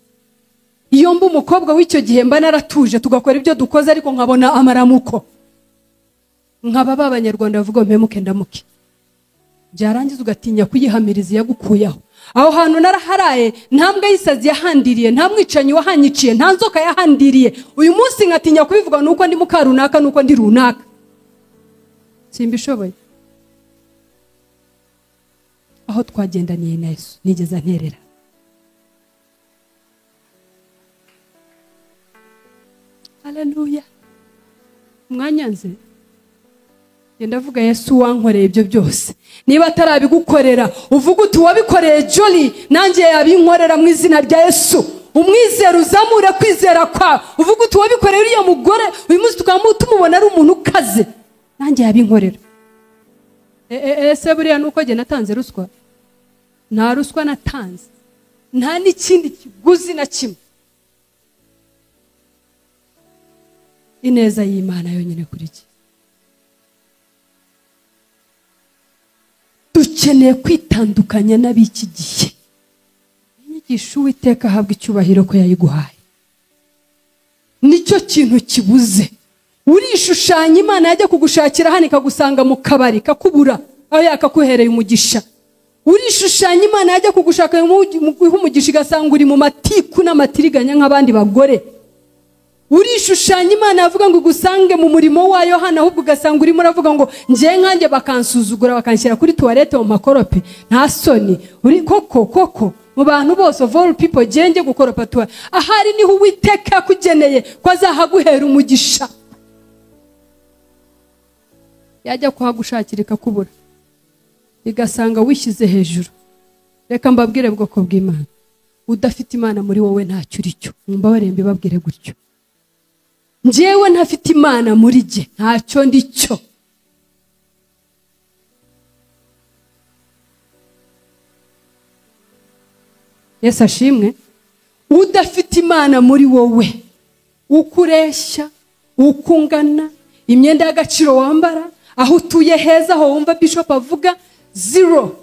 Iyo mba umukobwa w'icyo gihe mba naratuje tugakora ibyo dukoze ariko nkabona amaramuko. Nkaba b'abanyarwanda bavuga mpemuke ndamuke. Byarangiza ugatinya kuyihamiriza yagukuyeho. Aho hantu naraharaye, nta mbwa y'isazi yahandiriye, nta mwicanyi wahanyiciye, nta nzoka yahandiriye. Uyu munsi nkatinya kubivuga nuko ndi muka runaka nuko ndi runaka. Simbishoboye. Aho twagendaniye na Yesu nigeze nterera. Haleluya. Mwanyanze. Ndavuga Yesu wankoreye ibyo byose. Niba atarabigukorera, uvuga uti wabikoreye Jolly, nanjye yabinkorera mu izina rya Yesu. Umwizera uzamure kwizera kwa. Uvuga uti wabikoreye uriya mugore, uyu munsi tukamubona ari umuntu ukaze. Nanjye yabinkorera. Ese buriya nuko jye natanze ruswa? Nta ruswa natanze. Nta n'ikindi kiguzi na kimwe. Ineza y'Imana yonyine kuri iki. Dukeneye kwitandukanya n'ab'iki gihe. Inyigisho Uwiteka ahabwa icyubahiro ko yayiguhaye. Nicyo kintu kibuze. Urishushanya Imana yajya kugushakira hano ikagusanga mu kabari kakubura aho yakakuhereye umugisha. Urishushanya Imana yajya kugushaka umugisha igasanga uri mu matiku n'amatiriganya nk'abandi bagore. Urishushanya Imana yavuga ngo igusange mu murimo wayo hano ahubwo ugasanga urimo uravuga ngo ngiye nkanjye bakansuzugura bakanshyira kuri toilette mu makorope. Nta soni. Uri koko koko mu bantu bose of all people genge gukoropa toilette. Ahari niho Uwiteka yakugeneye ko azahaguhera umugisha. Yajya kuhagushakira ikakubura. Igasanga wishyize hejuru. Reka mbabwire bwoko bw'Imana. Udafite Imana muri wowe ntacyo uri cyo. Mumbabarire mbibabwire gutyo. Njyewe ntafite Imana muri jye ntacyo ndi cyo. Yesu ashimwe. Udafite Imana muri wowe, ukureshya, ukungana, imyenda y'agaciro wambara, aho utuye heza aho wumva bishop avuga zero.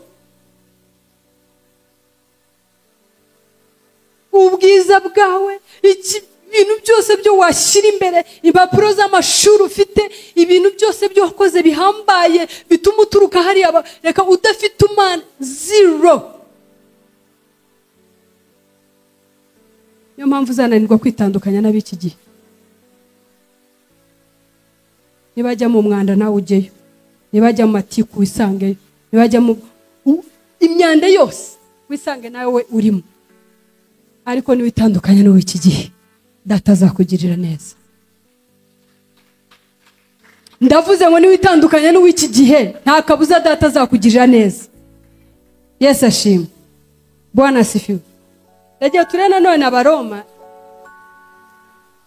Ubwiza bwawe, ibintu byose byo washyira imbere, impapuro z'amashuri ufite, ibintu byose byo wakoze bihambaye bituma uturuka hariya, reka udafite Imana zero. Niyo mpamvu uzananirwa kwitandukanya n'ab'iki gihe. Nibajya mu mwanda nawe ujyeyo, nibajya mu matiku wisangeyo, nibajya mu imyanda yose wisange nawe urimo. Ariko niwitandukanya n'uw'iki gihe, Data azakugirira neza. Ndavuze ngo niwitandukanya n'uw'iki gihe, nta kabuza Data azakugirira neza. Yesu ashimwe. Bwana asifiwe. Ndagiye turebe nanone Abaroma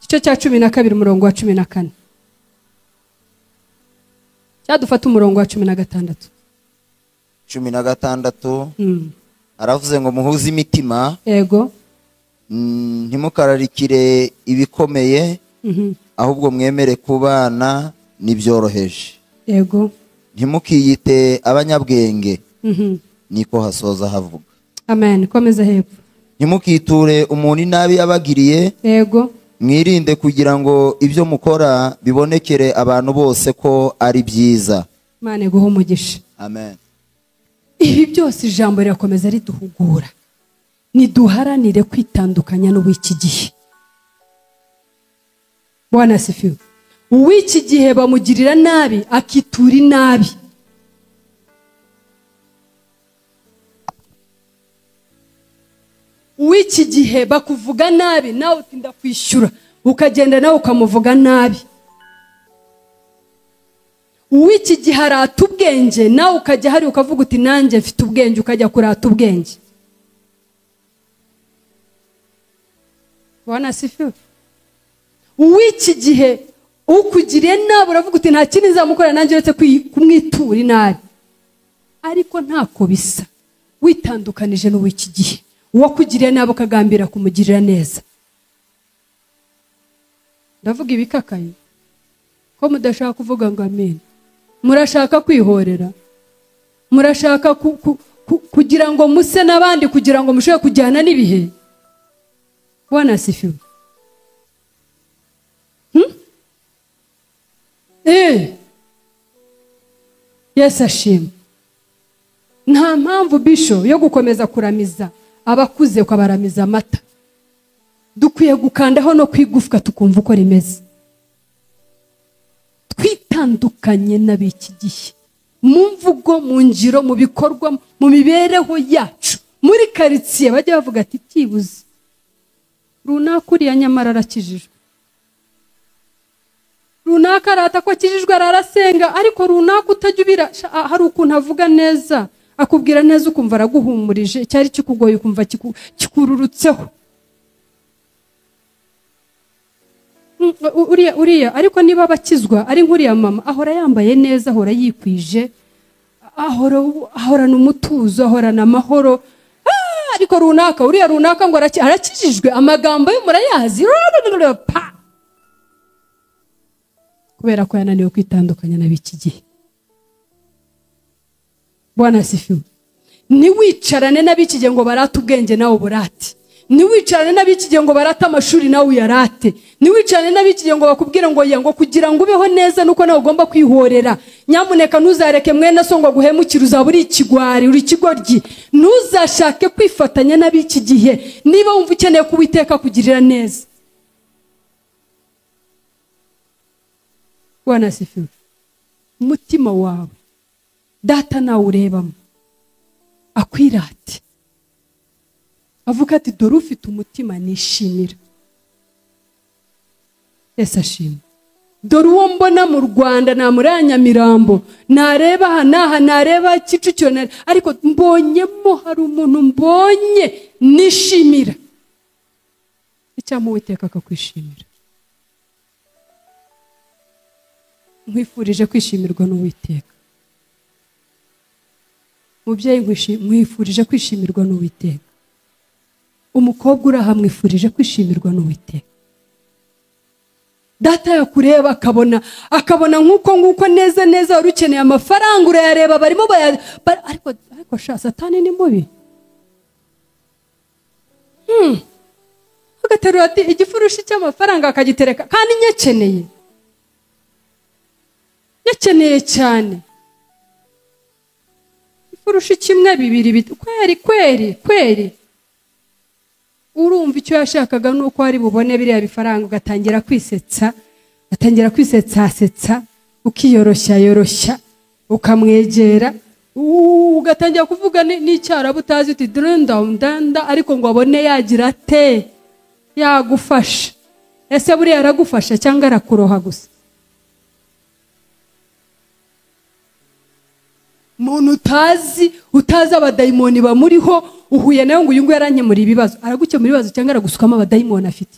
igice cya 12 umurongo wa 14. Cyadufata umurongo wa 16. 16. Aravuze ngo muhuze imitima. Yego. Ntimukararikire ibikomeye, ahubwo mwemere kubana n'ibyoroheje. Yego. Ntimukiyite abanyabwenge. Niko hasoza havuga. Amen. Komeza hepfo. Ntimukiture umuntu inabi yabagiriye. Yego. Mwirinde kugira ngo ibyo mukora bibonekere abantu bose ko ari byiza. Imana iguhe umugisha. Amen. Ibi byose ijambo rirakomeza riduhugura. Niduharanire kwitandukanya n'uw'iki gihe. Bwana asifiwe. Uw'iki gihe bamugirira nabi akitura inabi. Uw'iki gihe bakuvuga nabi nawe utinda kwishyura, ukagenda nawe ukamuvuga nabi. Uw'iki gihe arata ubwenge nawe ukajya hari ukavuga uti nanjye mfite ubwenge, ukajya kurata ubwenge. Bwana asifiwe. Uw'iki gihe ukugiriye nabi uravuga uti nta kindi nzamukora nanjye uretse kumwitura inabi. Ariko ntako bisa witandukanije n'uw'iki gihe. Uwakugiriye nabi ukagambira kumugirira neza. Ndavuga ibikakaye ko mudashaka kuvuga ngo amen. Murashaka kwihorera, murashaka kugira ngo muse n'abandi, kugira ngo mushobore kujyana n'ibihe. Bwana asifiwe. Yesu ashimwe. Nta mpamvu bisho yo gukomeza kuramiza abakuze ukabaramiza amata. Dukwiye gukandaho no kwigufwa tukumva uko rimeze. Twitandukanye n'ab'iki gihe mu mvugo, mu ngiro, mu bikorwa, mu mibereho yacu. Muri karitsiye bajya bavuga ati byibuze runaka uriya nyamara arakijijwe, runaka arata ko akijijwe ararasenga, ariko runaka utajya ubira hari ukuntu avuga neza, akubwira neza ukumva araguhumurije, cyari kikugoye ukumva kikururutseho. Uriya ariko niba abakizwa ari nkuriya mama ahora yambaye neza, ahora yikwije, ahorana umutuzo, ahorana amahoro. Ariko runaka uriya runaka ngo arakijijwe, amagambo ye murayazi pa, kubera ko yananiwe kwitandukanya n'ab'iki gihe. Bwana asifiwe. Ntiwicarane n'ab'iki gihe ngo barate ubwenge nawe uburate. Ntiwicarane n'ab'iki gihe ngo barate amashuri nawe uyarate. Ntiwicarane n'ab'iki gihe ngo bakubwire ngo ya ngo kugira ngo ubeho neza nuko nawe ugomba kwihorera. Nyamuneka ntuzareke mwene so ngo aguhemukire, uzaba uri ikigwari, uri ikigoryi. Ntuzashake kwifatanya n'ab'iki gihe niba wumva ukeneye ko Uwiteka akugirira neza. Bwana asifiwe. Umutima wawe data nawe urebamo akwirate, avuga ati dore ufite umutima nishimira. Yesu ashimwe. Dore uwo mbona mu Rwanda namuraya Nyamirambo, nareba aha n'aha, nareba Kicukiro, ariko mbonyemo hari umuntu mbonye nishimira. Icyampa Uwiteka akakwishimira. Nkwifurije kwishimirwa n'Uwiteka. Mubyeyi nkwifurije kwishimirwa n'Uwiteka. Umukobwa uri aha mwifurije kwishimirwa n'Uwiteka. Data yakureba akabona nkuko neza neza wari ukeneye amafaranga, urayareba barimo ariko sha Satani ni mubi. Agaterura ati igifurushi cy'amafaranga akagitereka kandi nyakeneye. Nyakeneye cyane. Ifurushi kimwe bibiri kweri kweri kweri. Urumva icyo yashakaga nuko ari bubone biriya bifaranga, ugatangira kwisetsa, atangira kwisetsa setsa, ukiyoroshya yoroshya, ukamwegera, ugatangira kuvuga n'icyarabu utazi uti drunda ndanda, ariko ngo abone yagira ate yagufasha. Ese buriya aragufasha cyangwa arakuroha gusa? Umuntu utazi abadayimoni bamuriho, uhuye nawe ngo uyu nguyu arankemura ibibazo, aragukemura ibibazo cyangwa aragusukamo abadayimoni afite?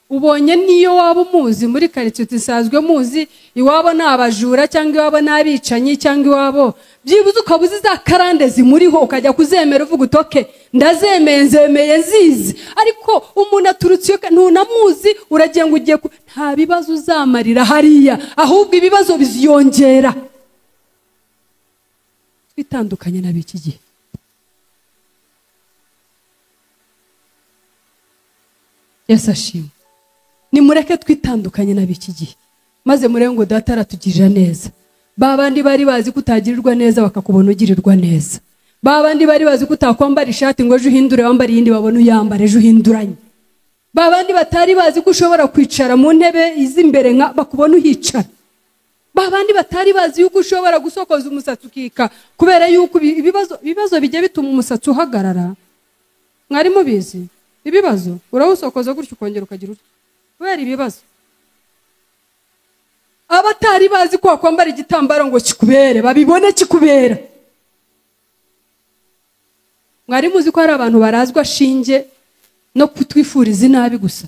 Ubonye niyo waba umuzi muri karitsiye usanzwe muzi, iwabo ni abajura cyangwa iwabo ni abicanyi cyangwa iwabo byibuze ukaba uzi za karande zimuriho, ukajya kuzemera uvuga utoke ndazemeye nzemeye nzizi. Ariko umuntu aturutse ntunamuzi, uragiye ngo ugiye nta bibazo uzamarira hariya, ahubwo ibibazo biziyongera. Twitandukanye n'ab'iki gihe. Yesu ashimwe. Nimureke twitandukanye n'ab'iki gihe, maze murebe ngo data aratugirira neza. Ba bandi bari bazi ko utagirirwa neza bakakubona ugirirwa neza. Ba bandi bari bazi ko utakwambara ishati ngo ejo uhindure wambare iyindi babone uyambara ejo uhinduranye. Ba bandi batari bazi ko ushobora kwicara mu ntebe iz'imbere nka bakubona uhicara. Ba bandi batari bazi yuko ushobora gusokoza umusatsi ukika, kubera yuko ibibazo bijya bituma umusatsi uhagarara. Mwari mubizi ibibazo urawusokoza gutyo ukongera ukagira utyo kubera ibibazo. Abatari bazi ko wakwambara igitambaro ngo kikubere babibone kikubera. Mwari muzi ko hari abantu barazwa shinge no kutwifuriza inabi gusa.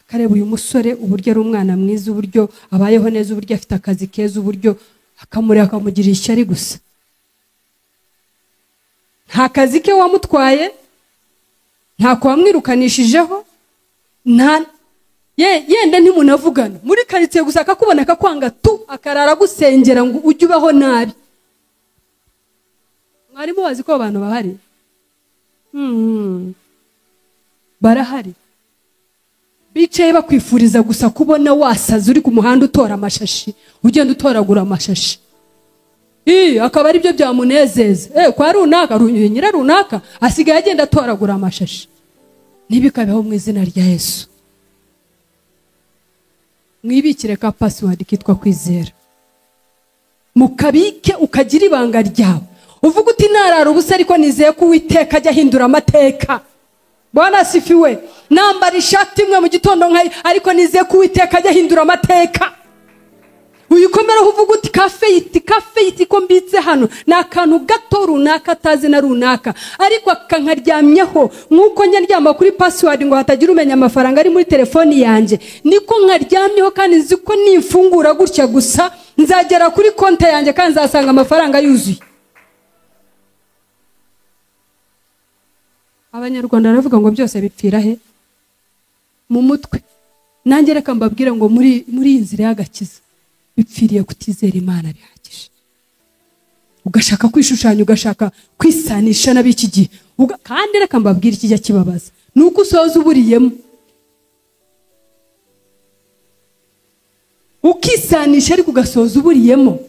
Akareba uyu musore uburyo ari umwana mwiza, uburyo abayeho neza, uburyo afite akazi keza, uburyo akamureka akamugirira ishyari gusa. Nta kazi ke wamutwaye, nta kwamwirukanishijeho, nta yenda ntimunavugana muri karitsiye gusa akakubona akakwanga tu, akarara gusengera ngo ujye ubaho nabi. Mwari mubazi ko abantu bahari? Barahari. Bicaye bakwifuriza gusa kubona wasaze uri ku muhanda utora amashashi, ugenda utoragura amashashi. Akaba ari byo byamunezeza. Kwa runaka, nyira runaka asigaye agenda atoragura amashashi. Ntibikabeho mu izina rya Yesu. Mwibikire ka password kitwa kwizera. Mukabike ukagira ibanga ryawe. Uvuga uti narara ubusa ariko nizeye ko Uwiteka ajya ahindura amateka. Bwana asifiwe. Nambara ishati imwe mu gitondo nkayi ariko nizeye ko Uwiteka ajya ahindura amateka. Uyikomeraho uvuga uti kafeyiti ko mbitse hano ni akantu gato runaka atazi na runaka, ariko akankaryamyeho nk'uko nyaryama kuri password ngo hatagira umenya amafaranga ari muri telefoni yanjye, niko nkaryamyeho kandi nzi ko nimfungura gutya gusa nzagera kuri konti yanjye kandi nzasanga amafaranga yuzuye. Abanyarwanda baravuga ngo byose bipfira he? Mu mutwe. Nanjye reka mbabwire ngo muri iyi nzira y'agakiza bipfiriye kutizera Imana bihagije. Ugashaka kwishushanya, ugashaka kwisanisha n'ab'iki gihe. Kandi reka mbabwire ikijya kibabaza nuko usoza uburiyemo ukisanisha, ariko ugasoza uburiyemo.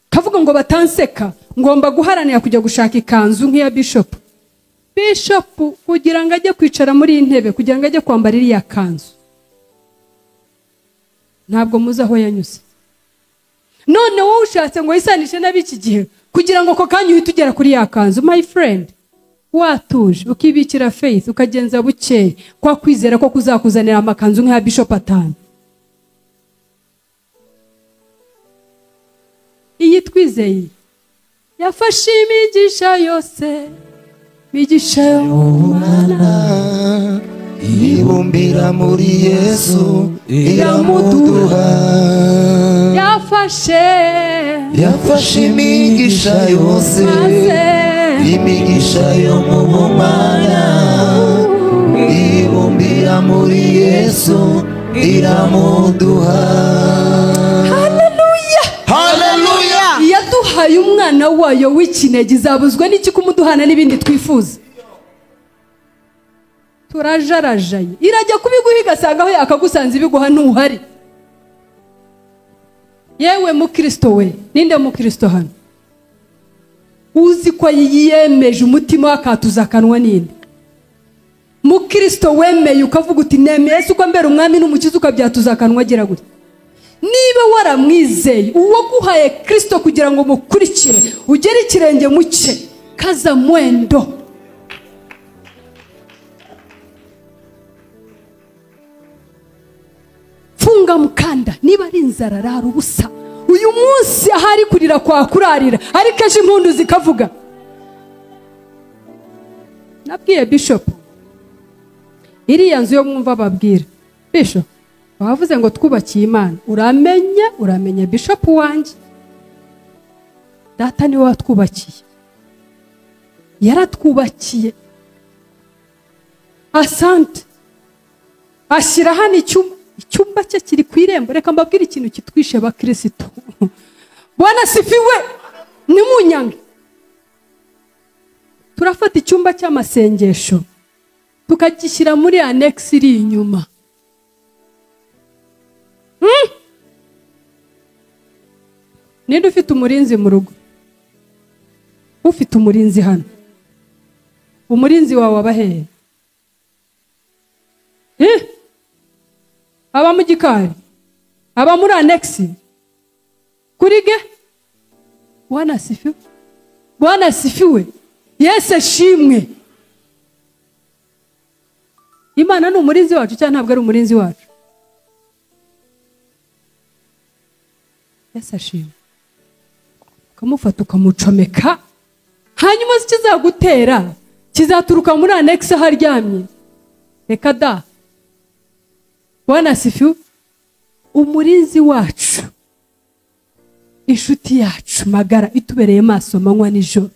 Kavuga ngo batanseka, ngomba guharanira kujya gushaka ikanzu nk'iya bishop. Bishop kugira ngo ajye kwicara muri iyi ntebe, kugira ngo ajye kwambara iriya kanzu, ntabwo muzi aho yanyuze. None wowe ushatse ngo wisanishe n'ab'iki gihe kugira ngo ako kanya uhite ugera kuri ya kanzu, my friend, watuje ukibikira faith, ukagenza bukeye kwa kwizera ko kuzakuzanira amakanzu nk'iya bishop 5. Iyi twizeye yafashe imigisha yose, imigisha y'Imana ibumbira muri Yesu iramuduha. Yafashe imigisha yose, imigisha yo mu bumana ibumbira muri Yesu iramuduha. Haleluya, haleluya. Yaduhaye umwana wayo w'ikinege, izabuzwa n'iki kumuduhana n'ibindi twifuza? Turajarajaye. Irajya kubiguha igasanga aho yakagusanze ibiguha ntuhari. Yewe mukristo we, ninde mukristo hano uzi ko yiyemeje umutima akatuza akanwa? Ninde mukristo wemeye ukavuga uti nemeye Yesu ko mbere umwami n'umukiza, ukabyatuza akanwa agira gutya? Niba waramwizeye uwo guhaye Kristo kugira ngo mukurikire ugere ikirenge muke, kaza mwendo. Funga mukanda. Niba ari inzara rara ubusa. Uyu munsi ahari kurira kwa kurarira, ariko ejo impundu zikavuga. Nabwiye bishop iriya nzu yo mwumva babwira, bishop bavuze ngo twubakiye Imana. Uramenye bishop wanjye, data niwe watwubakiye, yaratwubakiye. Asante. Ashyira hano icyumba cye kiri ku irembo. Reka mbabwire ikintu kitwishe bakristo. Bwana sifiwe. Nimunyange. Turafata icyumba cy'amasengesho tukagishyira muri annex iri inyuma. Ninde ufite umurinzi mu rugo? Ufite umurinzi hano? Umurinzi wawe aba hehe? Aba mu gikari? Aba muri annex? Kuri ge? Bwana asifiwe. Bwana asifiwe. Yesu ashimwe. Imana ni umurinzi wacu cyangwa ntabwo ari umurinzi wacu? Yesu ashimwe. Ukamufata ukamucomeka, hanyuma kizagutera kizaturuka muri annex haryamye. Reka da. Bwana asifiwe. Umurinzi wacu, inshuti yacu magara itubereye maso manywa nijoro,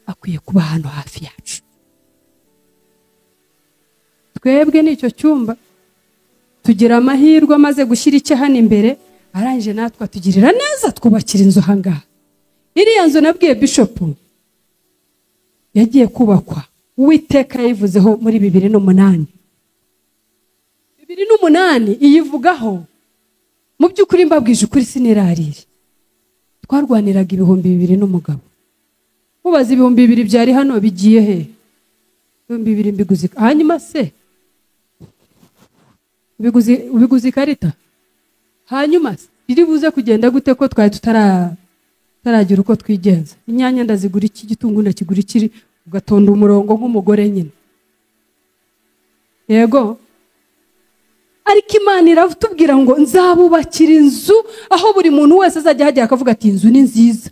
akwiye kuba hano hafi yacu. Twebwe n'icyo cyumba tugira amahirwe amaze gushyira icyo hano imbere, arangije natwe atugirira neza twubakira inzu hangaha. Iriya nzu nabwiye bishop yagiye kubakwa, Uwiteka yayivuzeho muri 2008. 2008 iyivugaho. Mu by'ukuri mbabwije ukuri sinirarire. Twarwaniraga 2000 n'umugabo. Mubaza 2000 byari hano bigiye he? 2000 mbiguzi. Hanyuma se ubiguzi ikarita? Hanyuma biri buze kugenda gute ko twari tutaragira uko twigenza? Inyanya ndazigura iki, gitungu ndakigura iki, ugatonda umurongo nk'umugore nyine. Yego. Ariko Imana iratubwira ngo nzabubakira inzu aho buri muntu wese azajya hajya akavuga ati inzu ni nziza.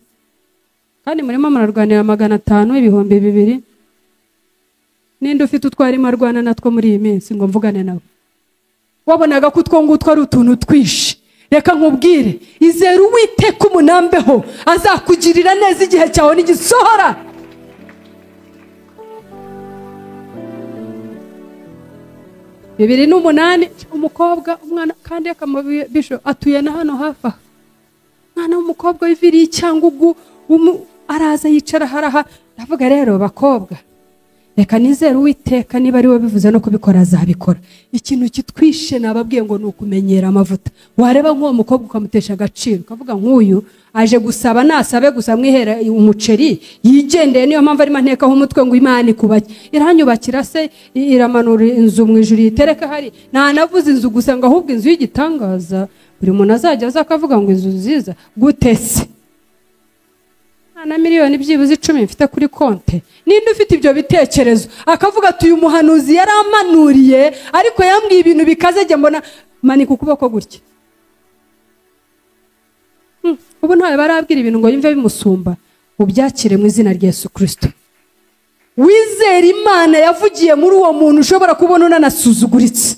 Kandi murimo murarwanira 500, 2000. Ninde ufite utwarimo arwana natwo muri iyi minsi ngo mvugane nawe? Wabonaga ko utwo ngutwo ari utuntu twishi. Reka nkubwire, izere Uwiteka umunambeho, azakugirira neza igihe cyawe nigisohora. Bibiri n'umunani, umukobwa, umwana kandi akamubisho atuye na hano hafa. Mwana w'umukobwa wiviriye Icyangugu, araza yicara haraha. Ndavuga rero bakobwa, reka nizere Uwiteka niba ari we bivuze no kubikora azabikora. Ikintu kitwishe nababwiye ngo nukumenyera amavuta. Wareba nk'uwo mukobwa ukamutesha agaciro, ukavuga nk'uyu aje gusaba nasabe gusa mwihera umuceri yigendeye, niyo mpamvu arimo antekaho umutwe ngo Imana ikubake. Iranyubakira se, iramanura inzu mu ijuru itereka hari. Ntanavuze inzu gusa ngo ahubwo inzu y'igitangaza, buri muntu azajya aza akavuga ngo inzu nziza gute se? Na miliyoni byibuze 10 mfite kuri konte. Ninde ufite ibyo bitekerezo akavuga ati uyu muhanuzi yaramanuriye ariko yambwiye ibintu bikaze, jya mbona manika ukuboko gutya. Ubu ntawe barabwira ibintu ngo yumve bimusumba. Ubyakire mu izina rya Yesu Kristo. Wizere Imana yavugiye muri uwo muntu ushobora kubona unanasuzuguritse.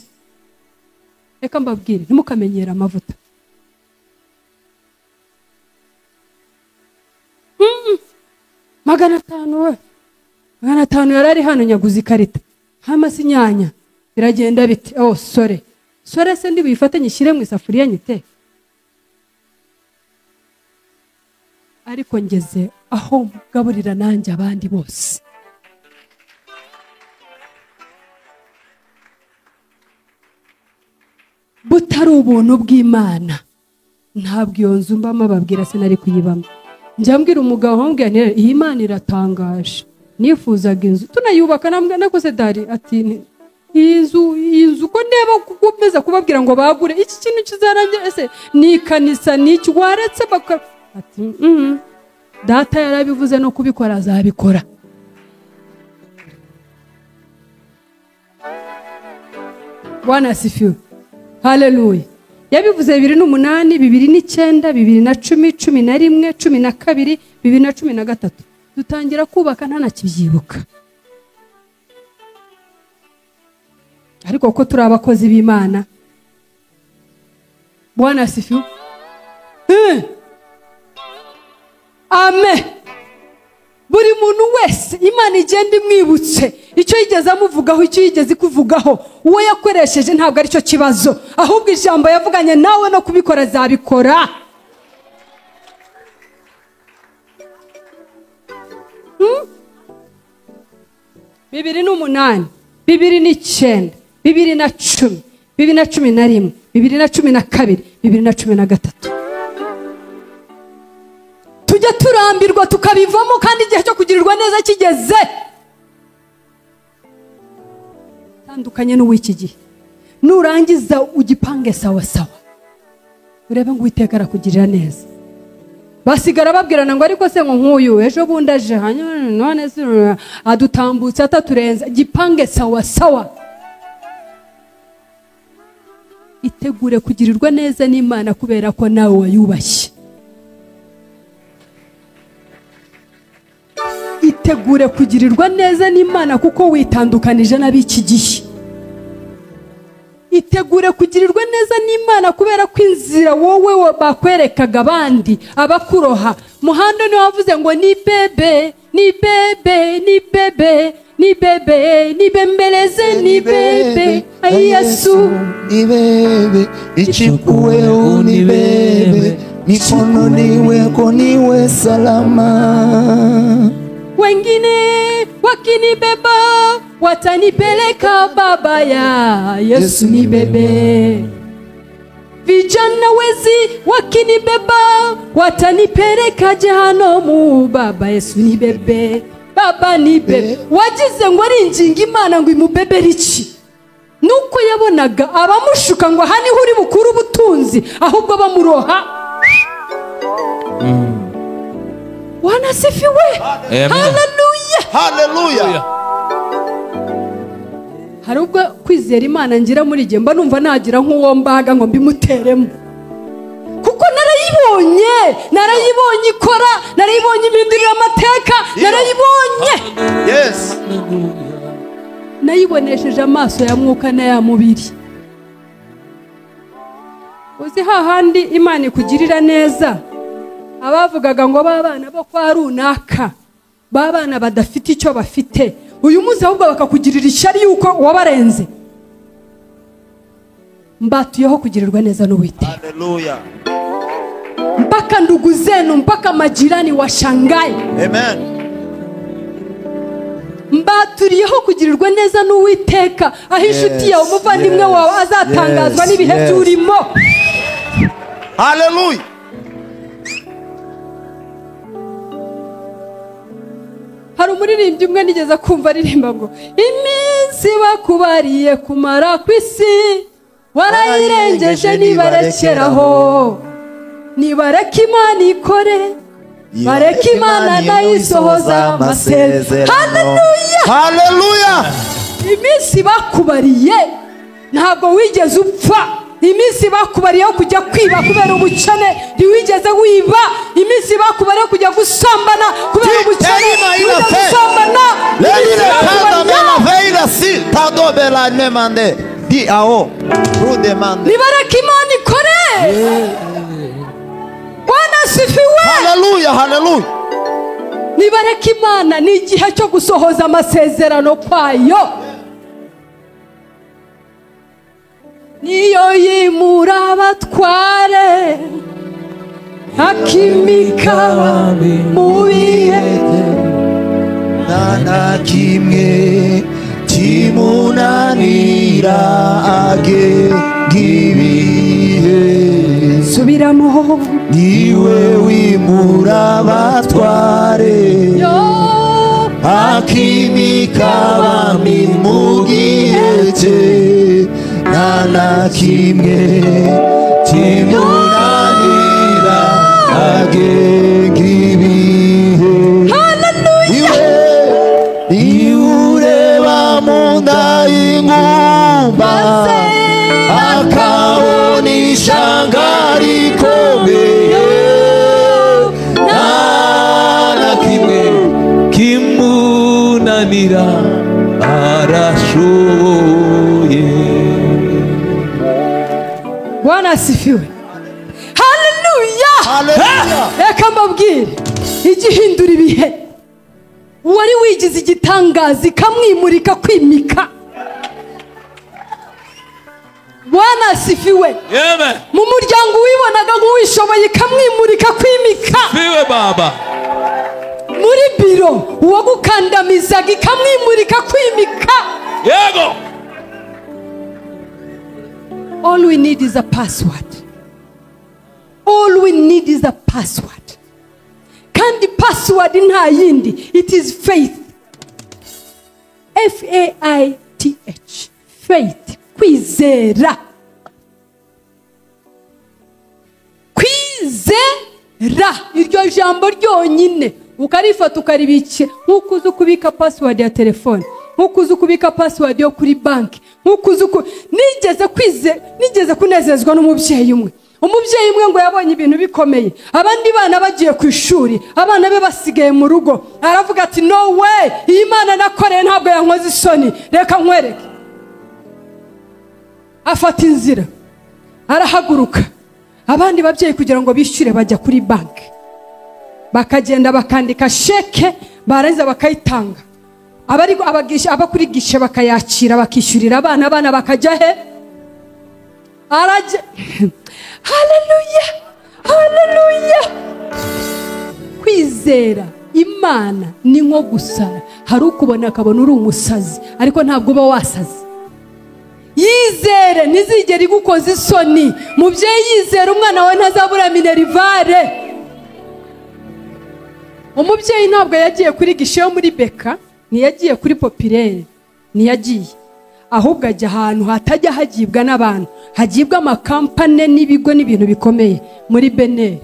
Reka mbabwire, ntimukamenyera amavuta. Magana atanu we, 500 yarari hano nyaguza ikarita. Hama si inyanya biragenda bite? Oh sore sore se ndi buyifate nyishyire mu isafuriya nyite. Ariko ngeze aho gaburira nanjye abandi bose. Butari ubuntu bw'Imana ntabwo iyo nzu mbamo babwira sinari kuyibamo. Njya mbwira umugabo nkambwira nti iyi Imana iratangaje, nifuzaga inzu tunayubaka, nambwa nakoze dari ati iyi nzu ko ndeba gukomeza kubabwira ngo bagure iki kintu kizarangira ese ni kanisa ni iki waretse baka ati data yarabivuze no kubikora azabikora. Bwana asifiwe. Haleluya. Yabivuze 2008, 2009, 2010, 11, 12, 2013. Dutangira kubaka ntanakibyibuka. Ariko ko turi abakozi b'Imana. Bwana asifiwe. Amen. Buri muntu wese Imana igenda imwibutse icyo yigeze amuvugaho, icyo yigeze kuvugaho, uwo yakoresheje ntabwo ari cyo kibazo, ahubwo ijambo yavuganye nawe no kubikora azabikora. 2008, 2009, 2010, 2011, 2012, 2013. Tujya turambirwa tukabivamo kandi igihe cyo kugirirwa neza kigeze. Tandukanye n'uw'iki gihe. Nurangiza ugipange sawa sawa, urebe ngo Uwiteka arakugirira neza. Basigara babwirana ngo ariko se ngo nkuyu ejo bundi aje hanyuma none se adutambutse ataturenza. Gipange sawa sawa. Itegure kugirirwa neza n'Imana kubera ko nawe wayubashye. Itegure kugirirwa neza n'Imana kuko witandukanije n'ab'iki gihe. Itegure kugirirwa neza n'Imana kubera ko inzira wowe bakwerekaga abandi abakuroha. Muhando niwe wavuze ngo ni bebe, ni bebe, ni bebe, ni bebe, ni bembeleze, ni bebe, ai Yesu ni bebe, ichukue unibebe, mikono niweko niwe salama. Wengine wakinibeba watanipeleka baba ya Yesu ni bebe. Vijana wezi wakinibeba watanipeleka jehanamu baba Yesu ni bebe, baba ni bebe. Wagize ngo ari ingingo Imana ngo imubebere iki? Nuko yabonaga abamushuka ngo aha niho uri bukuru ubutunzi, ahubwo bamuroha. Bwana asifiwe. Haleluya. Haleluya. Hari ubwo kwizera Imana ngira muri gihe mba numva nagira nk'uwo mbaga ngo mbimuteremo, kuko narayibonye, narayibonye ikora, narayibonye impindurira amateka, narayibonye. Yes. Nayibonesheje amaso ya mwuka n'aya mubiri. Uzi hahandi Imana ikugirira neza, abavugaga ngo babana bo kwa runaka, babana badafite icyo bafite, uyu munsi ahubwo bakakugirira ishyari yuko wabarenze. Mbatuyeho kugirirwa neza n'Uwiteka. Haleluya. Mpaka ndugu zenu, mpaka majirani washangaye. Amen. Mbaturiyeho kugirirwa neza n'Uwiteka, aho inshuti yawe umuvandimwe wawe azatangazwa n'ibihe by'urimo. Haleluya. Hari umuririmbyi umwe nigeze kumva aririmba ngo iminsi bakubariye kumara ku isi warayirengeje nibarekeraho, nibareke Imana ikore, bareke Imana nayo isohoza amasezerano. Haleluya. Haleluya. Iminsi bakubariye ntabwo wigeze upfa. Iminsi bakubariye kujya kwiba kubera ubukene ntiwigeze wiba. Iminsi bakubariye kujya gusambana kubera ubukene ntiwigeze gusambana. Nibareke Imana ikore. Bwana asifiwe. Haleluya, haleluya. Nibareke Imana, ni igihe cyo gusohoza amasezerano kwayo. Niyo yimura abatware akimika mu bihe, nta na kimwe kimunanira agenga ibihe. Subiramo. Niwe wimura abatware akimika abami mu gihe cye, nta na kimwe kimunanira agenga ibihe. Haleluya. Iureba mu nda y'ingumba akabona ishyanga rikomeye, nta na kimwe kimunanira arashoboye. Bwana asifiwe. Haleluya. Haleluya. Reka mbabwire igihindura ibihe. Wari wigize igitangaza ikamwimurika kwimika. Bwana asifiwe. Amen. Mu muryango wibonaga nk'uwishoboye ikamwimurika kwimika. Sifiwe baba. Muri biro uwagukandamizaga ikamwimurika kwimika. Yego. All we need is a password. All we need is a password. Kandi password nta yindi. It is faith. F-A-I-T-H. Faith. Kwizera. Kwizera. Iryo jambo ryonyine ukarifata ukaribike nkuko uzi kubika password ya telefone, nkuko uzi kubika password yo kuri banki, nkuko uzi nigeze kunezezwa n'umubyeyi umwe. Umubyeyi umwe ngo yabonye ibintu bikomeye, abandi bana bagiye ku ishuri, abana be basigaye mu rugo, aravuga ati no way, iyi Mana nakoreye ntabwo yankoze isoni, reka nkwereke. Afata inzira arahaguruka. Abandi babyeyi kugira ngo bishyure bajya kuri banki, bakagenda bakandika sheke, barangiza bakayitanga, abakuri gishe bakayakira, bakishyurira abana, abana bakajya he? Arajya. Haleluya, haleluya. Kwizera Imana ni nko gusara. Hari ukubona akabona uri umusazi, ariko ntabwo uba wasaze. Yizere ntizigere igukoza isoni. Mubyeyi yizere umwana wawe ntazabura minerivare. Umubyeyi ntabwo yagiye kuri gishe yo muri Beka, ntiyagiye kuri Populaire, ntiyagiye, ahubwo ajya ahantu hatajya hagibwa n'abantu, hagibwa amakampane n'ibigo n'ibintu bikomeye, muri Beneri.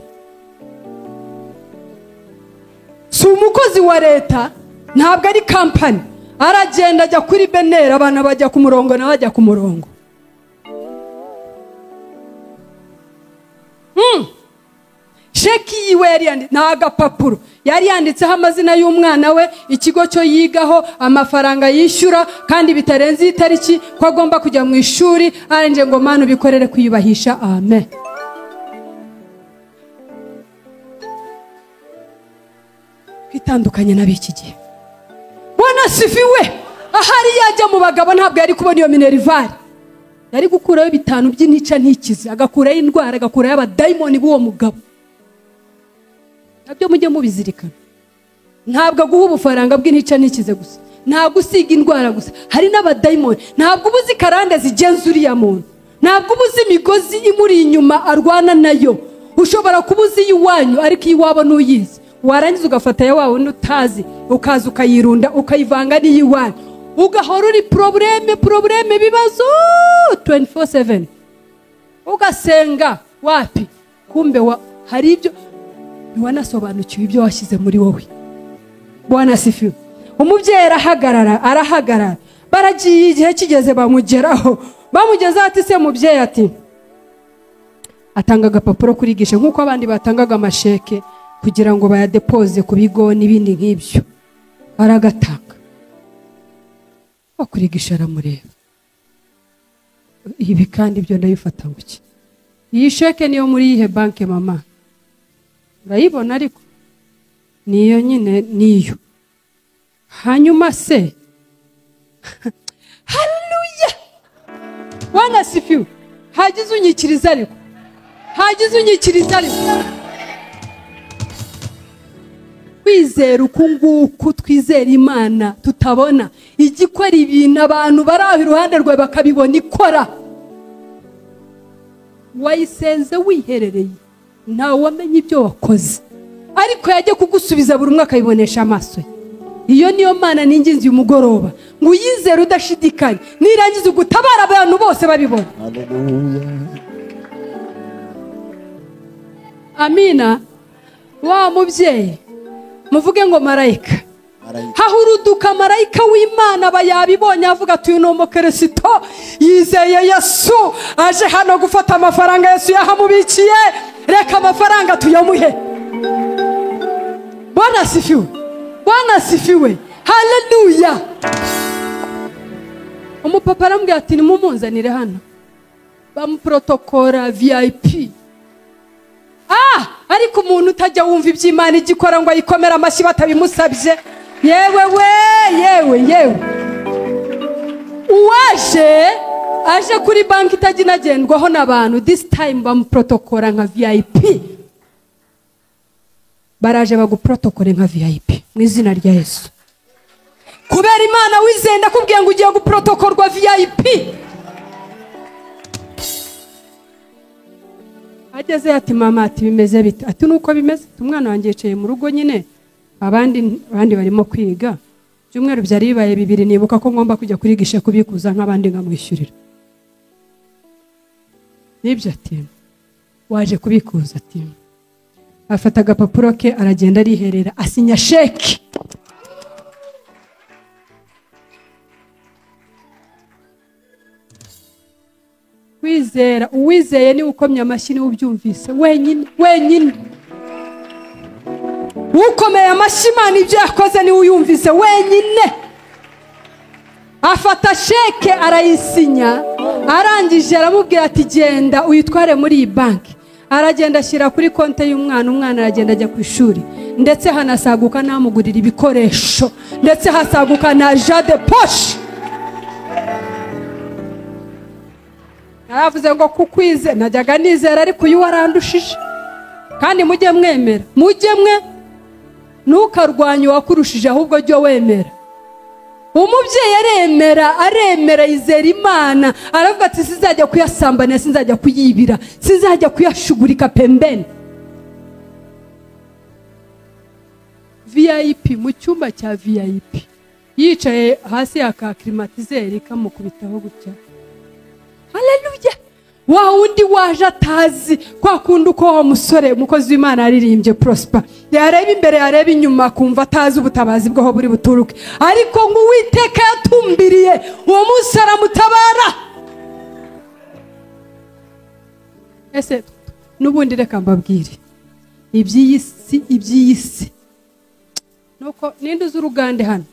Si umukozi wa leta, ntabwo ari kampani. Aragenda ajya kuri Beneri, abantu bajya ku murongo nawe ajya ku murongo. Sheki yiwe yari ni agapapuro yari yanditseho amazina y'umwana we, ikigo cyo yigaho, amafaranga yishyura, kandi bitarenze itariki ko agomba kujya mu ishuri. Aranje ngo Mana ubikorere kwiyubahisha, amen. Kwitandukanye n'abiki gihe. Bwana sifiwe. Ahari yajya mu bagabo ntabwo yari kubona iyo minerivare. Yari gukurayo bitanu by'intica ntikize, agakurayo indwara, agakurayo abadayimoni b'uwo mugabo. Nabyo mujye mubizirikana. Ntabwo aguha ubufaranga bw'intica ntikize gusa, ntabwo usiga indwara gusa, hari n'abadayimoni. Ntabwo ubuzi karande zigenza uriya muntu, ntabwo ubuzi imigozi imuri inyuma arwana nayo. Ushobora kubuzi iwanyu ariko iwabo ntuyizi, warangiza ugafata ya wawe utazi, ukaza ukayirunda ukayivanga n'iyiwanyu, ugahora uri probleme ibibazo 24/7, ugasenga wapi, kumbe hari ibyo ntiwanasobanukiwe ibyo washyize muri wowe. Bwana sifiwe. Umubyeyi arahagarara, baragiye, igihe kigeze bamugeraho, bamugezaho ati se mubyeyi, ati atanga agapapuro kuri gishe nk'uko abandi batangaga amasheke kugira ngo bayadepoze ku bigo n'ibindi nk'ibyo, aragatanga. Bakurigisha aramureba, ibi kandi ibyo ndabifata ngo iki? Iyi sheke niyo muri yihe banke mama? Urayibona ariko niyo nyine niyo. Hanyuma se haleluya, Bwana sifiwe. Hagize unyikiriza ariko, hagize unyikiriza ariko. Kwizera uku nguku twizera Imana tutabona, igikora ibintu abantu bari aho iruhande rwawe bakabibona ikora. Wayisenze wiherereye, ntawe wamenye ibyo wakoze, ariko yajya kugusubiza buri umwe akabibonesha amaso ye. Iyo niyo Mana n'inginzi umugoroba ngo uyizere udashidikanya, nirangiza ugutabara abantu bose babibona. Amina. Wa mubyeyi muvuge ngo marayika. Hahuruduka marayika w'Imana aba yabibonye, avuga ati uyu ni umukristo yizeye Yesu, aje hano gufata amafaranga Yesu yahamubikiye, reka amafaranga tuyamuhe. Bwana sifiwe, Bwana sifiwe, haleluya. Umupapa arambwira ati nimumunzanire hano, bamuprotokora VIP. Ariko umuntu utajya wumva iby'Imana igikora ngo ayikomera amashyi batabimusabye, yewe we, yewe yewe. Uwaje aje kuri banki itajya inagendwaho n'abantu, this time bamuprotokora nka VIP. Baraje baguprotokole nka VIP mu izina rya Yesu. Kubera Imana wizeye ndakubwiye ngo ugiye guprotokorwa VIP. Ageze ati mama, ati bimeze bite? Ati nuko bimeze, umwana wanjye yicaye mu rugo nyine, abandi barimo kwiga. Byumweru byari bibaye 2 nibuka ko ngomba kujya kuri gishe kubikuza nk'abandi nkamwishyurira. Nibyo ati waje kubikuza ati afata agapapuro ke aragenda ariherera asinya sheki. Kwizera, uwizeye ni ukomye amashyi ni ubyumvise wenyine wenyine. Ukomeye amashyi Imana ibyo yakoze ni uyumvise wenyine. Afata sheke arayisinya, arangije aramubwira ati genda uyitware muri iyi banki. Aragenda ashyira kuri konte y'umwana, umwana aragenda ajya ku ishuri, ndetse hanasaguka namugurira ibikoresho, ndetse hasaguka na jade poche. Naravuze ngo kukwize najyaga nizera ariko uyu warandushije. Kandi mujye mwemera, mujye mwe ntukarwanye uwakurushije ahubwo jya wemera. Umubyeyi aremera, aremera yizera Imana, aravuga ati sinzajya kuyasambana, sinzajya kuyibira, sinzajya kuyashugurika pembeni. VIP mu cyumba cya VIP yicaye hasi ya ka climatiseur kamukubitaho gutya. Haleluya! Wa wundi waje atazi kwa kundi uko wa musore umukozi w'Imana aririmbye Prosper, yareba imbere yareba inyuma kumva atazi ubutabazi bwaho buri buturuke, ariko ngo Uwiteka yatumbiriye uwo munsi aramutabara. Ese n'ubundi reka mbabwire iby'iyisi, iby'iyisi nuko ninde uzi urugande hano?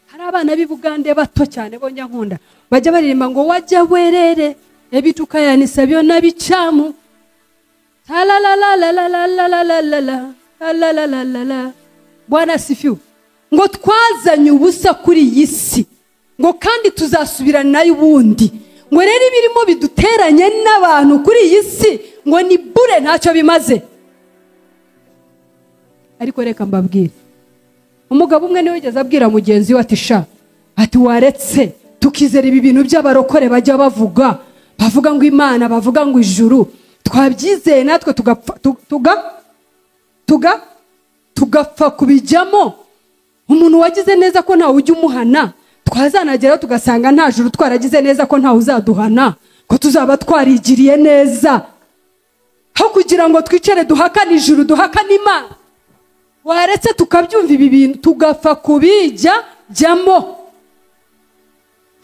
Hari abana b'Ibugande bato cyane bonjya nkunda bajya baririmba ngo wajya werere ebituka yanisa byona bicamu la la la la la la la la la la la la la la. Bwana sifiwe. Ngo twazanye ubusa kuri iyi si, ngo kandi tuzasubira nayo ubundi. Ngo rero ibirimo biduteranye n'abantu kuri iyi si ngo ni bure ntacyo bimaze. Ariko reka mbabwire, umugabo umwe niwe wigeze abwira mugenzi we ati sha, ati waretse tukizera ibi bintu by'abarokore bajya bavuga, bavuga ngo Imana, bavuga ngo ijuru, twabyizeye natwe tugapfa kubijyamo. Umuntu wagize neza ko ntawe ujya umuhana, twazanageraho tugasanga nta juru twaragize neza ko ntawe uzaduhana, ko tuzaba twarigiriye neza. Aho kugira ngo twicare duhakane ijuru, duhakane Imana, waretse tukabyumva ibi bintu tugapfa kubijya jyamo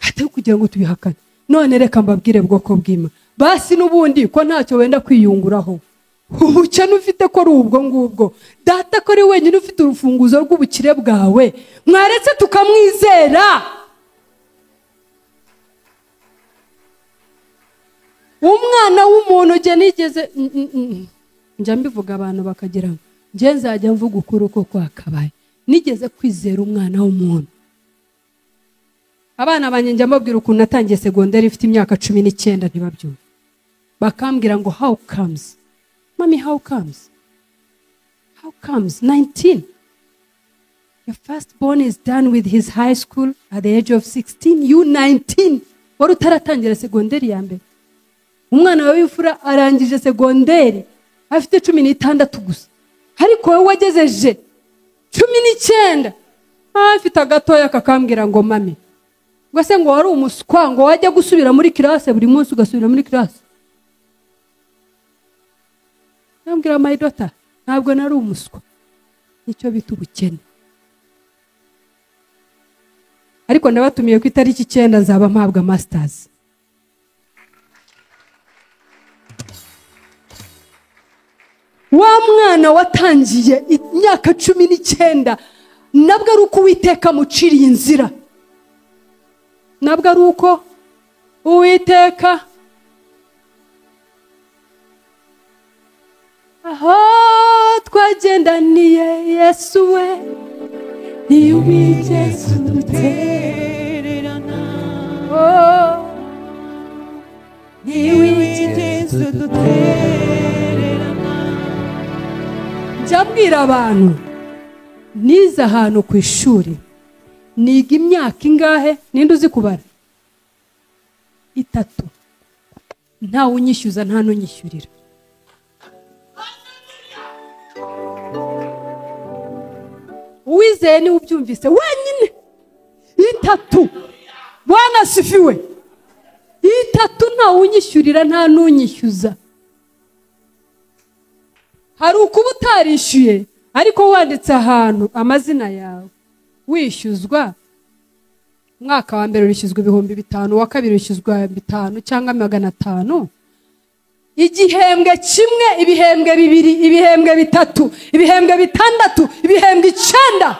atari kugira ngo tubihakane. None reka mbabwire bwoko bw'Imana, basi n'ubundi ko ntacyo wenda kwiyunguraho, ubukene ufite ko ari ubwo ngubwo, data ko ari wenyine ufite urufunguzo rw'ubukire bwawe, mwaretse tukamwizera. Umwana w'umuntu jye nigeze njya mbivuga abantu bakagira ngo njye nzajya mvuga ukuri uko kwakabaye, nigeze kwizera umwana w'umuntu. Abana banjye njya mbabwira ukuntu natangiye segonderi ifite imyaka 19 ntibabyumva, bakambwira ngo how comes mami, how comes, how comes 19, your first born is done with his high school at the age of 16, you 19 wari utaratangira segonderi ya mbere. Umwana wawe w'imfura arangije segonderi afite 16 gusa, ariko wowe wagezeje 19 afite agatoya kakambwira ngo mami, ngo se ngo wari umuswa, ngo wajya gusubira muri classe buri munsi ugasubira muri classe. Nambwira my daughter, ntabwo nari umuswa, nicyo bita ubukene. Ariko ndabatumiye ku itariki 9 nzaba mpabwa masters. Wa mwana watangiye imyaka 19 nabwo ari uko Uwiteka muciriye inzira, nabwo ari uko Uwiteka aho twagendaniye Yesu we ntiwigeze udutererana, ntiwigeze udutererana. Njya abantu nize ahantu ku ishuri niga imyaka ingahe ninde uzi kubara 3 ntawe unyishyuza nta n'unyishyurira. Uwizeye niwe ubyumvise wenyine. 3 Bwana asifiwe. 3 ntawe unyishyurira nta n'unyishyuza. Hari ukuba utarishyuye ariko wanditse ahantu amazina yawe wishyuzwa. Umwaka wa mbere urishyuzwa 5000, uwa kabiri urishyuzwa 500 cyangwa 500. Igihembwe kimwe, ibihembwe 2, ibihembwe 3, ibihembwe 6, ibihembwe 9.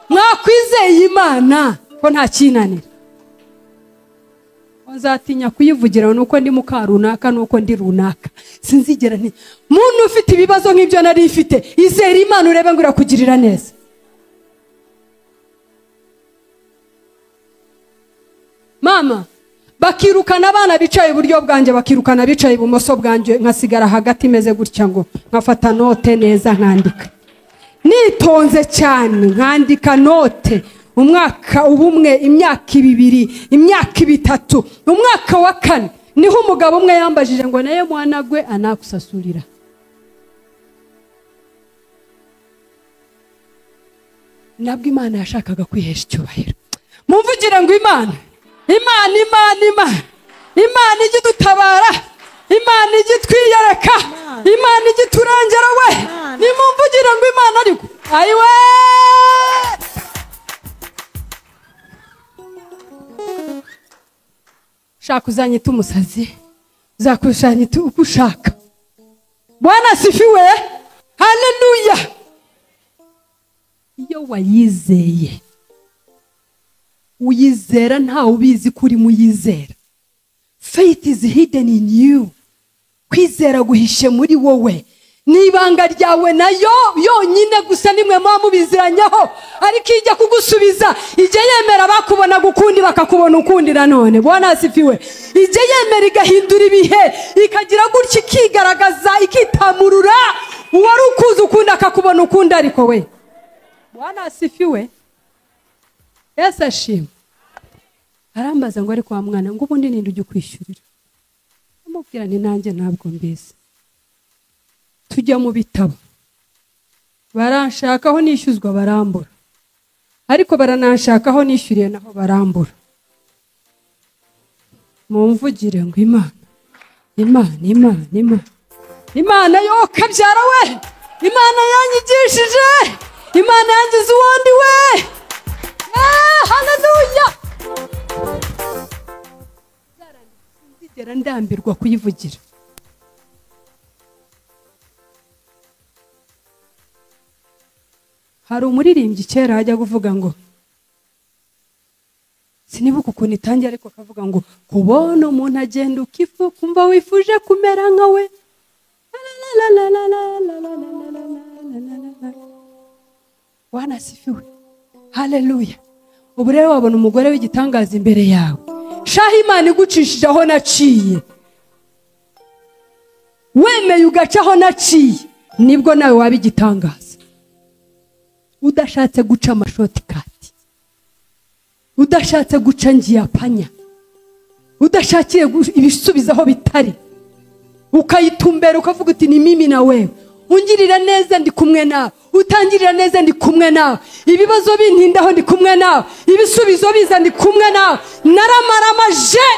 Mwakwizeye Imana ko nta kinanira. Nzatinya kuyivugira nuko ndi muka runaka nuko ndi runaka. Sinzigera nti muntu ufite ibibazo nk'ibyo nari mfite, izera Imana urebe ngo irakugirira neza. Mama bakirukana abana bicaye iburyo bwanjye, bakirukana bicaye ibumoso bwanjye, nkasigara hagati meze gutya ngo nkafata note neza nkandika nitonze cyane, nkandika note umwaka ubumwe, imyaka 2, imyaka 3, umwaka wa 4 niho umugabo umwe yambajije ngo naye mwanagwe anakusasurira. Nabwo Imana yashakaga kwihesha icyubahiro. Mumvugire ngo Imana, Imana, Imana, Imana, Imana ijye idutabara, Imana ijye itwiyereka, Imana ijye iturengera we. Nimumvugire ngo Imana ariko ayiwe. Shaka uzanyita umusazi, uzakushanyita uko ushaka. Bwana asifiwe. Haleluya. Iyo wayizeye uyizera ntawe ubizi kuri muyizera. Faith is hidden in you. Kwizera guhishe muri wowe. Nibanga ryawe nayo yonyine gusa nimwe mubiziranyeho, ariko ijya kugusubiza ijye yemera bakubona gukundi bakakubona ukundi nanone. Bwana asifiwe. Ijye yemera igahindura ibihe, ikagira gutya ikigaragaza ikitamurura, uwari ukuzi ukundi akakubona ukundi ariko we. Bwana asifiwe. Yesu ashimwe. Arambaza ngo ariko wa mwana ngo ubundi ninde ujya ukwishyurira? Amubwira nti nanjye ntabwo mbizi. Tujya mu bitabo baranshakaho nishyuzwa barambura, ariko barananshakaho nishyuriye naho barambura. Mumvugire ngo Imana, Imana, Imana, Imana, Imana yo kabyara we, Imana yanyigishije, Imana yangize uwundi we. Haleluya. Sinzigera ndambirwa kuyivugira. Hari umuririmbyi kera ajya kuvuga ngo sinibuka ukuntu itangiye, ariko akavuga ngo kubona umuntu agenda ukifu kumva wifuje kumera nka we. Bwana asifiwe. Haleluya. Ubu rero wabona umugore w'igitangaza imbere yawe. Shaha Imana igucishije aho naciye, wemeye ugaca aho naciye, nibwo nawe waba igitangaza. Udashatse guca amashotikati, udashatse guca ngiyapanya, udashakiye ibisubizo aho bitari, ukayitumbera ukavuga uti ni mimi na wewe, ungirira neza ndi kumwe nawe, utangirira neza ndi kumwe nawe, ibibazo bintindaho ndi kumwe nawe, ibisubizo biza ndi kumwe nawe, naramaramaje.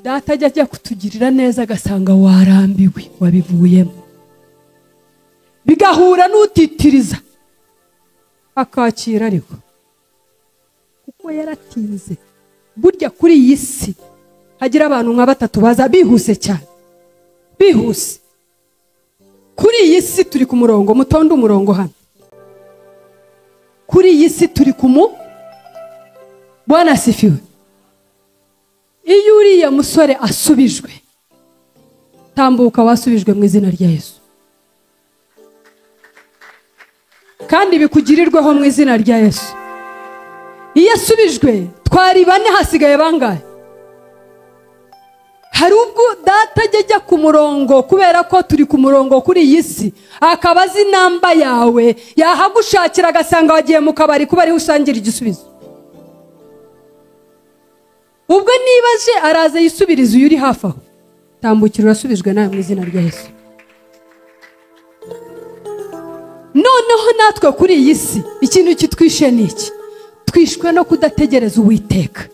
Data ajya kutugirira neza agasanga warambiwe wabivuyemo, bigahura n'utitiriza akakira, ariko kuko yaratinze. Burya kuri iyi si hagira abantu nka batatu baza bihuse cyane, bihuse. Kuri iyi si turi ku murongo, mutonde umurongo hano. Kuri iyi si turi ku mu Bwana asifiwe. Iyo uriya musore asubijwe, tambuka wasubijwe mu izina rya Yesu, kandi bikugirirweho mu izina rya Yesu. Iyo asubijwe twari bane, hasigaye bangahe? Hari ubwo data ajya ku murongo kubera ko turi ku murongo kuri iyi si, akaba azi namba yawe, yahagushakira agasanga wagiye mu kabari kuba ariho usangira igisubizo. Ubwo niba aje araza yisubiriza uyu uri hafi aho. Tambukira urasubijwe nawe mu izina rya Yesu. Noneho natwe kuri iyi si ikintu kitwishe ni iki? Twishwe no kudategereza Uwiteka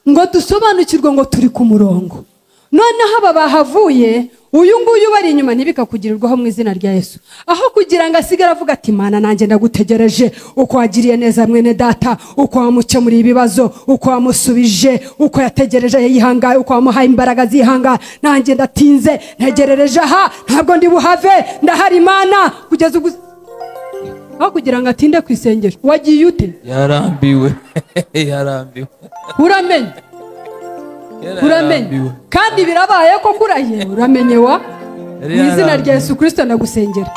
ngo dusobanukirwe ngo turi ku murongo. Noneho aba bahavuye, uyu nguyu bari inyuma ntibikakugirirwaho mu izina rya Yesu. Aho kugira ngo asigare avuga ati Mana nanjye ndagutegereje, uko wagiriye neza mwene data, uko wamukemuriye ibibazo, uko wamusubije, uko yategereje yihangaye, uko wamuhaye imbaraga zihanga, nanjye ndatinze ntegerereje aha, ntabwo ndi buhave, ndahari Imana kugeza ubwo. Aho kugira ngo atinde ku isengesho, wagiye ute? Yarambiwe. Yarambiwe. Uramenye. Uramenye. Kandi birabaye ko kurahiye, uramenye wa mu izina rya Yesu Kristo ndagusengera.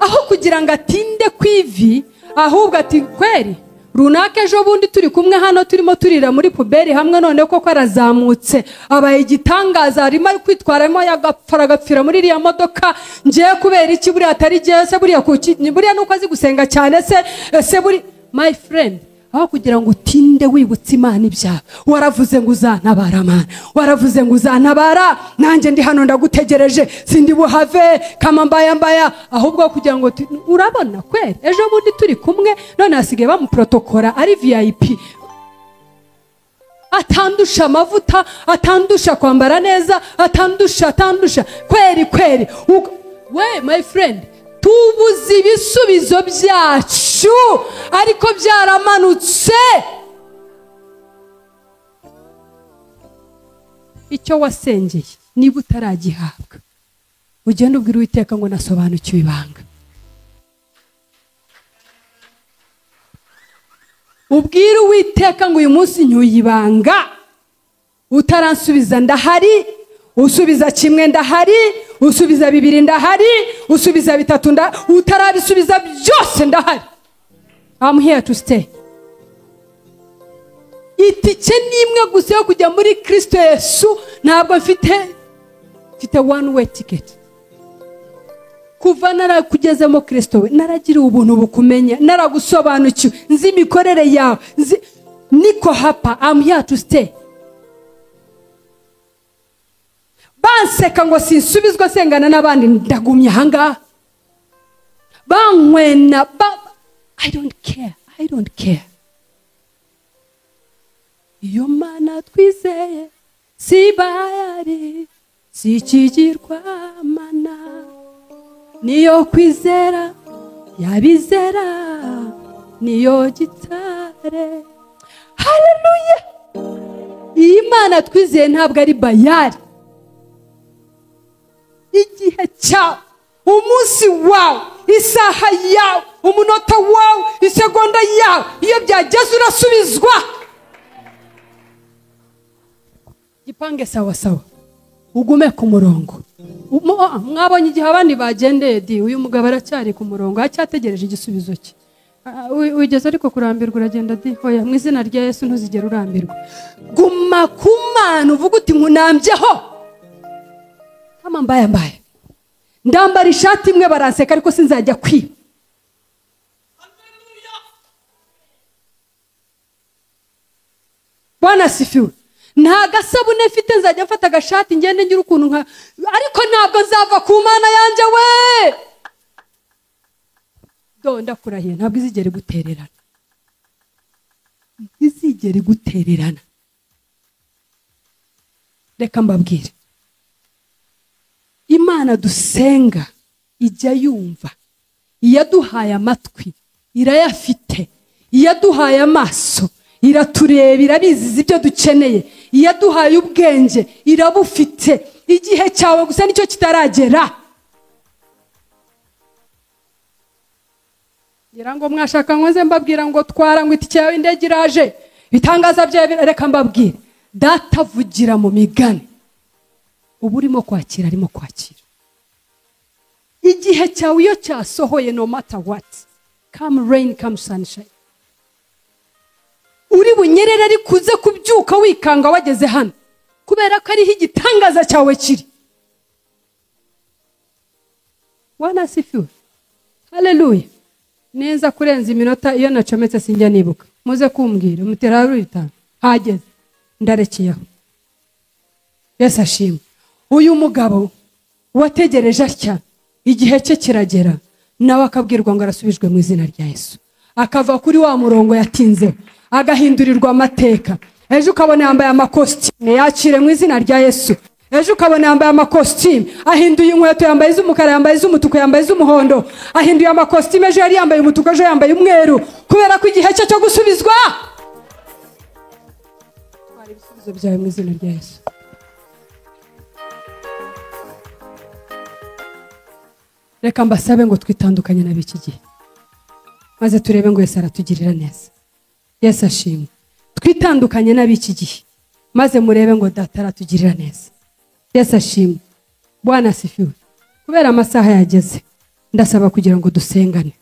Aho kugira ngo atinde ku ivi, ahubwo ati kweri runaka ejo bundi turi kumwe hano turimo turira muri puberi hamwe, none koko arazamutse abaye igitangaza, arimo kwitwaramo yagapfara agapfira muri iriya modoka. Ngiye kubera iki? Buriya atari jye se, buriya kuki, buriya nuko azi gusenga cyane se, ese buri my friend. Aho kugira ngo utinde wibutse Imana ibyawe, waravuze ngo uzantabara Mana, waravuze ngo uzantabara, nanjye ndi hano ndagutegereje, sindi buhave kama mbaya mbaya. Ahubwo kugira ngo urabona kweri ejo bundi turi kumwe, none hasigaye bamuprotokora ari VIP, atandusha amavuta, atandusha kwambara neza, atandusha kweri kweri. We my friend, tubuze ibisubizo byacu ariko byaramanutse. Icyo wasengeye niba utaragihabwa, ugende ubwira Uwiteka ngo nasobanukiwe ibanga. Ubwira Uwiteka ngo uyu munsi nyuye ibanga, utaransubiza ndahari, usubiza kimwe ndahari, usubiza bibiri ndahari, usubiza bitatu utarabisubiza byose ndahari. I'm here to stay. Itike nimwe gusa yo kujya muri Kristo Yesu, ntabwo mfite one way ticket. Kuva narakugezemo Kristo we, naragira ubuntu bukumenya, naragusobanukiwe, nzi imikorere yawe, niko hapa, I'm here to stay. Banseka ngo sinsubizwa sengana n'abandi, ndagumye ahangaha. Bankwena I don't care, I don't care. Iyo Mana twizeye si bayari, si ikigirwamana, niyo kwizera yabizera, niyo gitare. Haleluya! Iyi Mana twizeye ntabwo ari bayari. Igihe cyawe, umunsi wawe, isaha yawe, umunota wawe, isegonda yawe, iyo byageze urasubizwa. Gipange sawa sawa, ugume ku murongo. Mwabonye igihe abandi bagendeye di, uyu mugabo aracyari ku murongo, acyategereje igisubizo cye. Wigeze ariko kurambirwa uragenda di? Oya, mu izina rya Yesu ntuzigere urambirwa. Guma ku Mana uvuge uti nkunambyeho. Kama mbaya mbaya, ndambara ishati imwe baranseka ariko sinzajya kwiba. Bwana asifiwe. Nta gasabune mfite, nzajya mfata agashati ngende ngira ukuntu nka, ariko ntabwo nzava ku Mana yanjye we. Do ndakurahiye, ntabwo izigere gutererana, izigere gutererana. Reka mbabwire, Imana dusenga ijya yumva. Iyaduhaye amatwi irayafite, iyaduhaye amaso iratureba, irabizi ibyo dukeneye, iyaduhaye ubwenge irabufite. Igihe cyawe gusa nicyo kitaragera. Ngira ngo mwashaka nkoze mbabwira ngo twara ngo itike yawe indege iraje, bitangaza byawe. Reka mbabwire, data avugira mu migani, ubu urimo kwakira arimo kwakira. Igihe cyawe iyo cyasohoye, no matter what, come rain come sunshine, uri bunyerere ariko uze kubyuka wikanga wageze hano. Kubera Kubera ko ariho igitangaza cyawe kiri. Bwana asifiwe. Haleluya. Neza kurenza iminota iyo nacometse sinjya nibuka. Muze kumbwira mutera rurita hageze ndarekeyeho. Yesu ashimwe. Uyu mugabo wategereje atya igihe cye kiragera nawe akabwirwa ngo arasubijwe mu izina rya Yesu. Akava kuri wa murongo yatinzeho agahindurirwa amateka. Ejo ukabona yambaye amakositime yakire mu izina rya Yesu. Ejo ukabona yambaye amakositime ahinduye inkweto, yambaye iz'umukara, yambaye iz'umutuku, yambaye iz'umuhondo, ahinduye amakositime. Ejo yari yambaye umutuku, ejo yambaye umweru, kubera ko igihe cye cyo gusubizwa. Twari ibisubizo byawe mu izina rya Yesu. Reka mbasabe ngo twitandukanye n'ab'iki gihe, maze turebe ngo Yesu aratugirira neza. Yesu ashimwe. Twitandukanye n'ab'iki gihe, maze murebe ngo data aratugirira neza. Yesu ashimwe. Bwana asifiwe. Kubera amasaha yageze, ndasaba kugira ngo dusengane.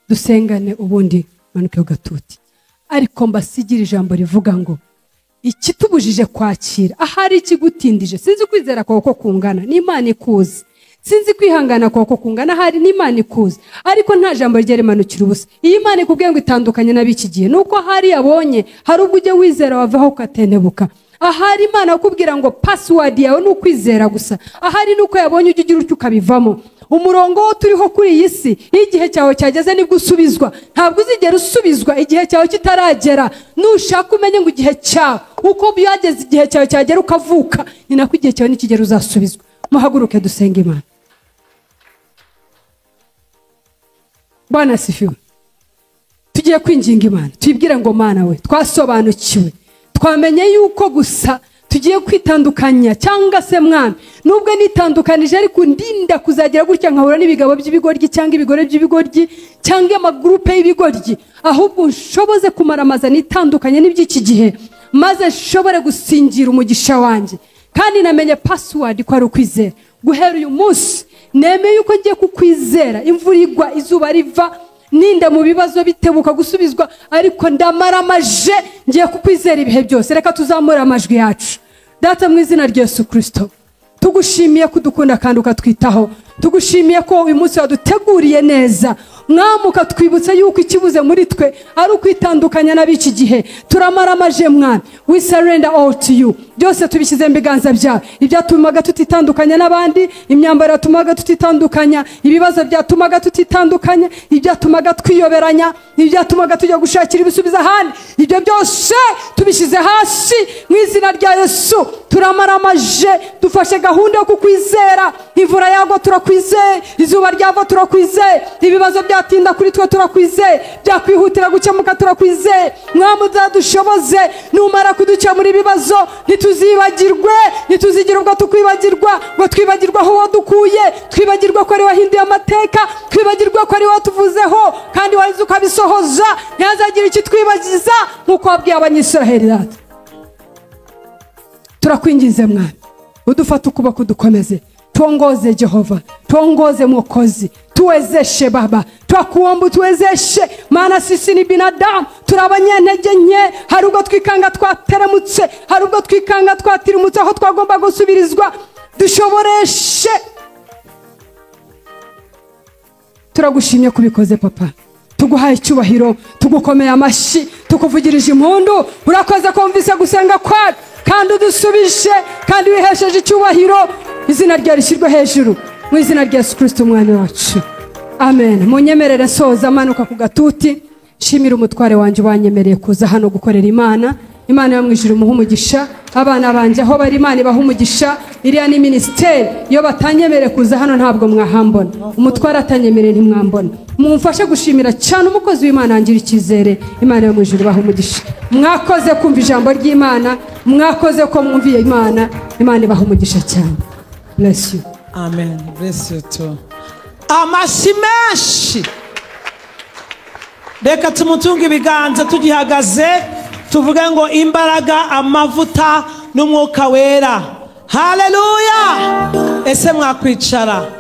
Dusengane ubundi manuke gatuti. Ariko mbasigira ijambo rivuga ngo ikitubujije kwakira ahari ikigutindije, sinzi kwizera kwawe ko kungana n'Imana ikuzi, sinzi kwihangana kwawe ko kungana ahari n'Imana ikuzi, ariko nta jambo rye rimanukira ubusa. Iyo Imana ikubwiye ngo itandukanye n'ab'iki gihe, nuko hari yabonye hari ubwo ujye wizera wavaho ukatenebuka. Ahari Imana akubwira ngo password yawe ni ukwizera gusa, ahari nuko yabonye ujye ugira utyo ukabivamo. Umurongo wo turiho kuri iyi si, iyo igihe cyawe cyageze nibwo usubizwa. Ntabwo uzigera usubizwa igihe cyawe kitaragera. Nushaka umenye ngo igihe cyawe uko byageze, igihe cyawe cyagera ukavuka, ni nako igihe cyawe nikigera uzasubizwa. Muhaguruke dusenge Imana. Bwana asifiwe. Tugiye kwinginga Imana, tuyibwire ngo Mana we, twasobanukiwe, twamenye yuko gusa tugiye kwitandukanya, cyangwa se mwami nubwo nitandukanije ariko ndinda kuzagira gutya nkahura n'ibigabo by'ibigoryi cyangwa ibigore by'ibigoryi cyangwa amagrupe y'ibigoryi, ahubwo nshoboze kumaramaza nitandukanye n'iby'iki gihe, maze nshobore gusingira umugisha wanjye. Kandi namenye password ko ari ukwizera. Guhera uyu munsi nemeye yuko ngiye kukwizera. Imvura igwa, izuba riva, ninda mu bibazo bitebuka gusubizwa, ariko ndamaramaje ngiye kukwizera ibihe byose. Reka tuzamure amajwi yacu. Data mu izina rya Yesu Kristo, tugushimiye kudukunda kandi ukatwitaho. Tugushimiye ko uyu munsi waduteguriye neza. Mwami ukatwibutsa yuko ikibuze muri twe ari ukwitandukanya n'ab'iki gihe. Turamaramaje mwami, we surrender all to you. Byose tubishyize mu biganza byawe. Ibyatumaga tutitandukanya n'abandi, imyambaro yatumaga tutitandukanya, ibibazo byatumaga tutitandukanya, ibyatumaga twiyoberanya, ibyatumaga tujya gushakira ibisubizo ahandi, ibyo byose tubishyize hasi mu izina rya Yesu. Turamaramaje, dufashe gahunda yo kukwizera. Imvura yagwa turakwizeye, izuba ryava turakwizeye, ibibazo byatinda kuri twe turakwizeye, byakwihutira gukemuka turakwizeye. Mwami uzadushoboze, numara kudukemura ibibazo ntituzibagirwe, ntituzigira ubwo tukwibagirwa, ngo twibagirwe aho wadukuye, twibagirwe ko ari wahinduye amateka, twibagirwe ko ari watuvuzeho kandi waza ukabisohoza. Ntihazagira ikitwibagiza nk'uko wabwiye Abanyisiraheli. Data turakwinginze mwami, udufate ukuboko udukomeze. Tuongoze Jehova, tuongoze Mwokozi, tuwezeshe Baba, twakuomba tuwezeshe, maana sisi ni binadamu, turi abanyantege nke. Hari ubwo twikanga twateramutse, hari ubwo twikanga twatirimutse aho twagomba gusubirizwa. Dushoboreshe. Turagushimye kubikoze papa, tuguhaye icyubahiro, tugukomeye amashyi, tukuvugirije impundu. Urakoze kumvise gusenga kwacu kandi udusubije kandi wihesheje icyubahiro. Izina ryawe rishyirwe hejuru mu izina rya Yesu Kristo umwami wacu, amen. Munyemerere soza amanuka ku gatuti, nshimira umutware wanjye wanyemereye kuza hano gukorera Imana. Imana yo mu ijuru imuhe umugisha. Abana banjye aho bari Imana ibahe umugisha. Iriya ni minisiteri, iyo batanyemereye kuza hano ntabwo mwahambona, umutware atanyemereye ntimwambona. Mumfashe gushimira cyane umukozi w'Imana angira icyizere. Imana yo mu ijuru ibahe umugisha. Mwakoze kumva ijambo ry'Imana, mwakoze ko mwumviye Imana. Imana ibahe umugisha cyane. Bless you. Amen. Bless you too. Amashyi menshi. Reka tumutunge ibiganza tugihagaze, tuvuge ngo imbaraga, amavuta n'umwuka wera. Haleluya. Ese mwakwicara?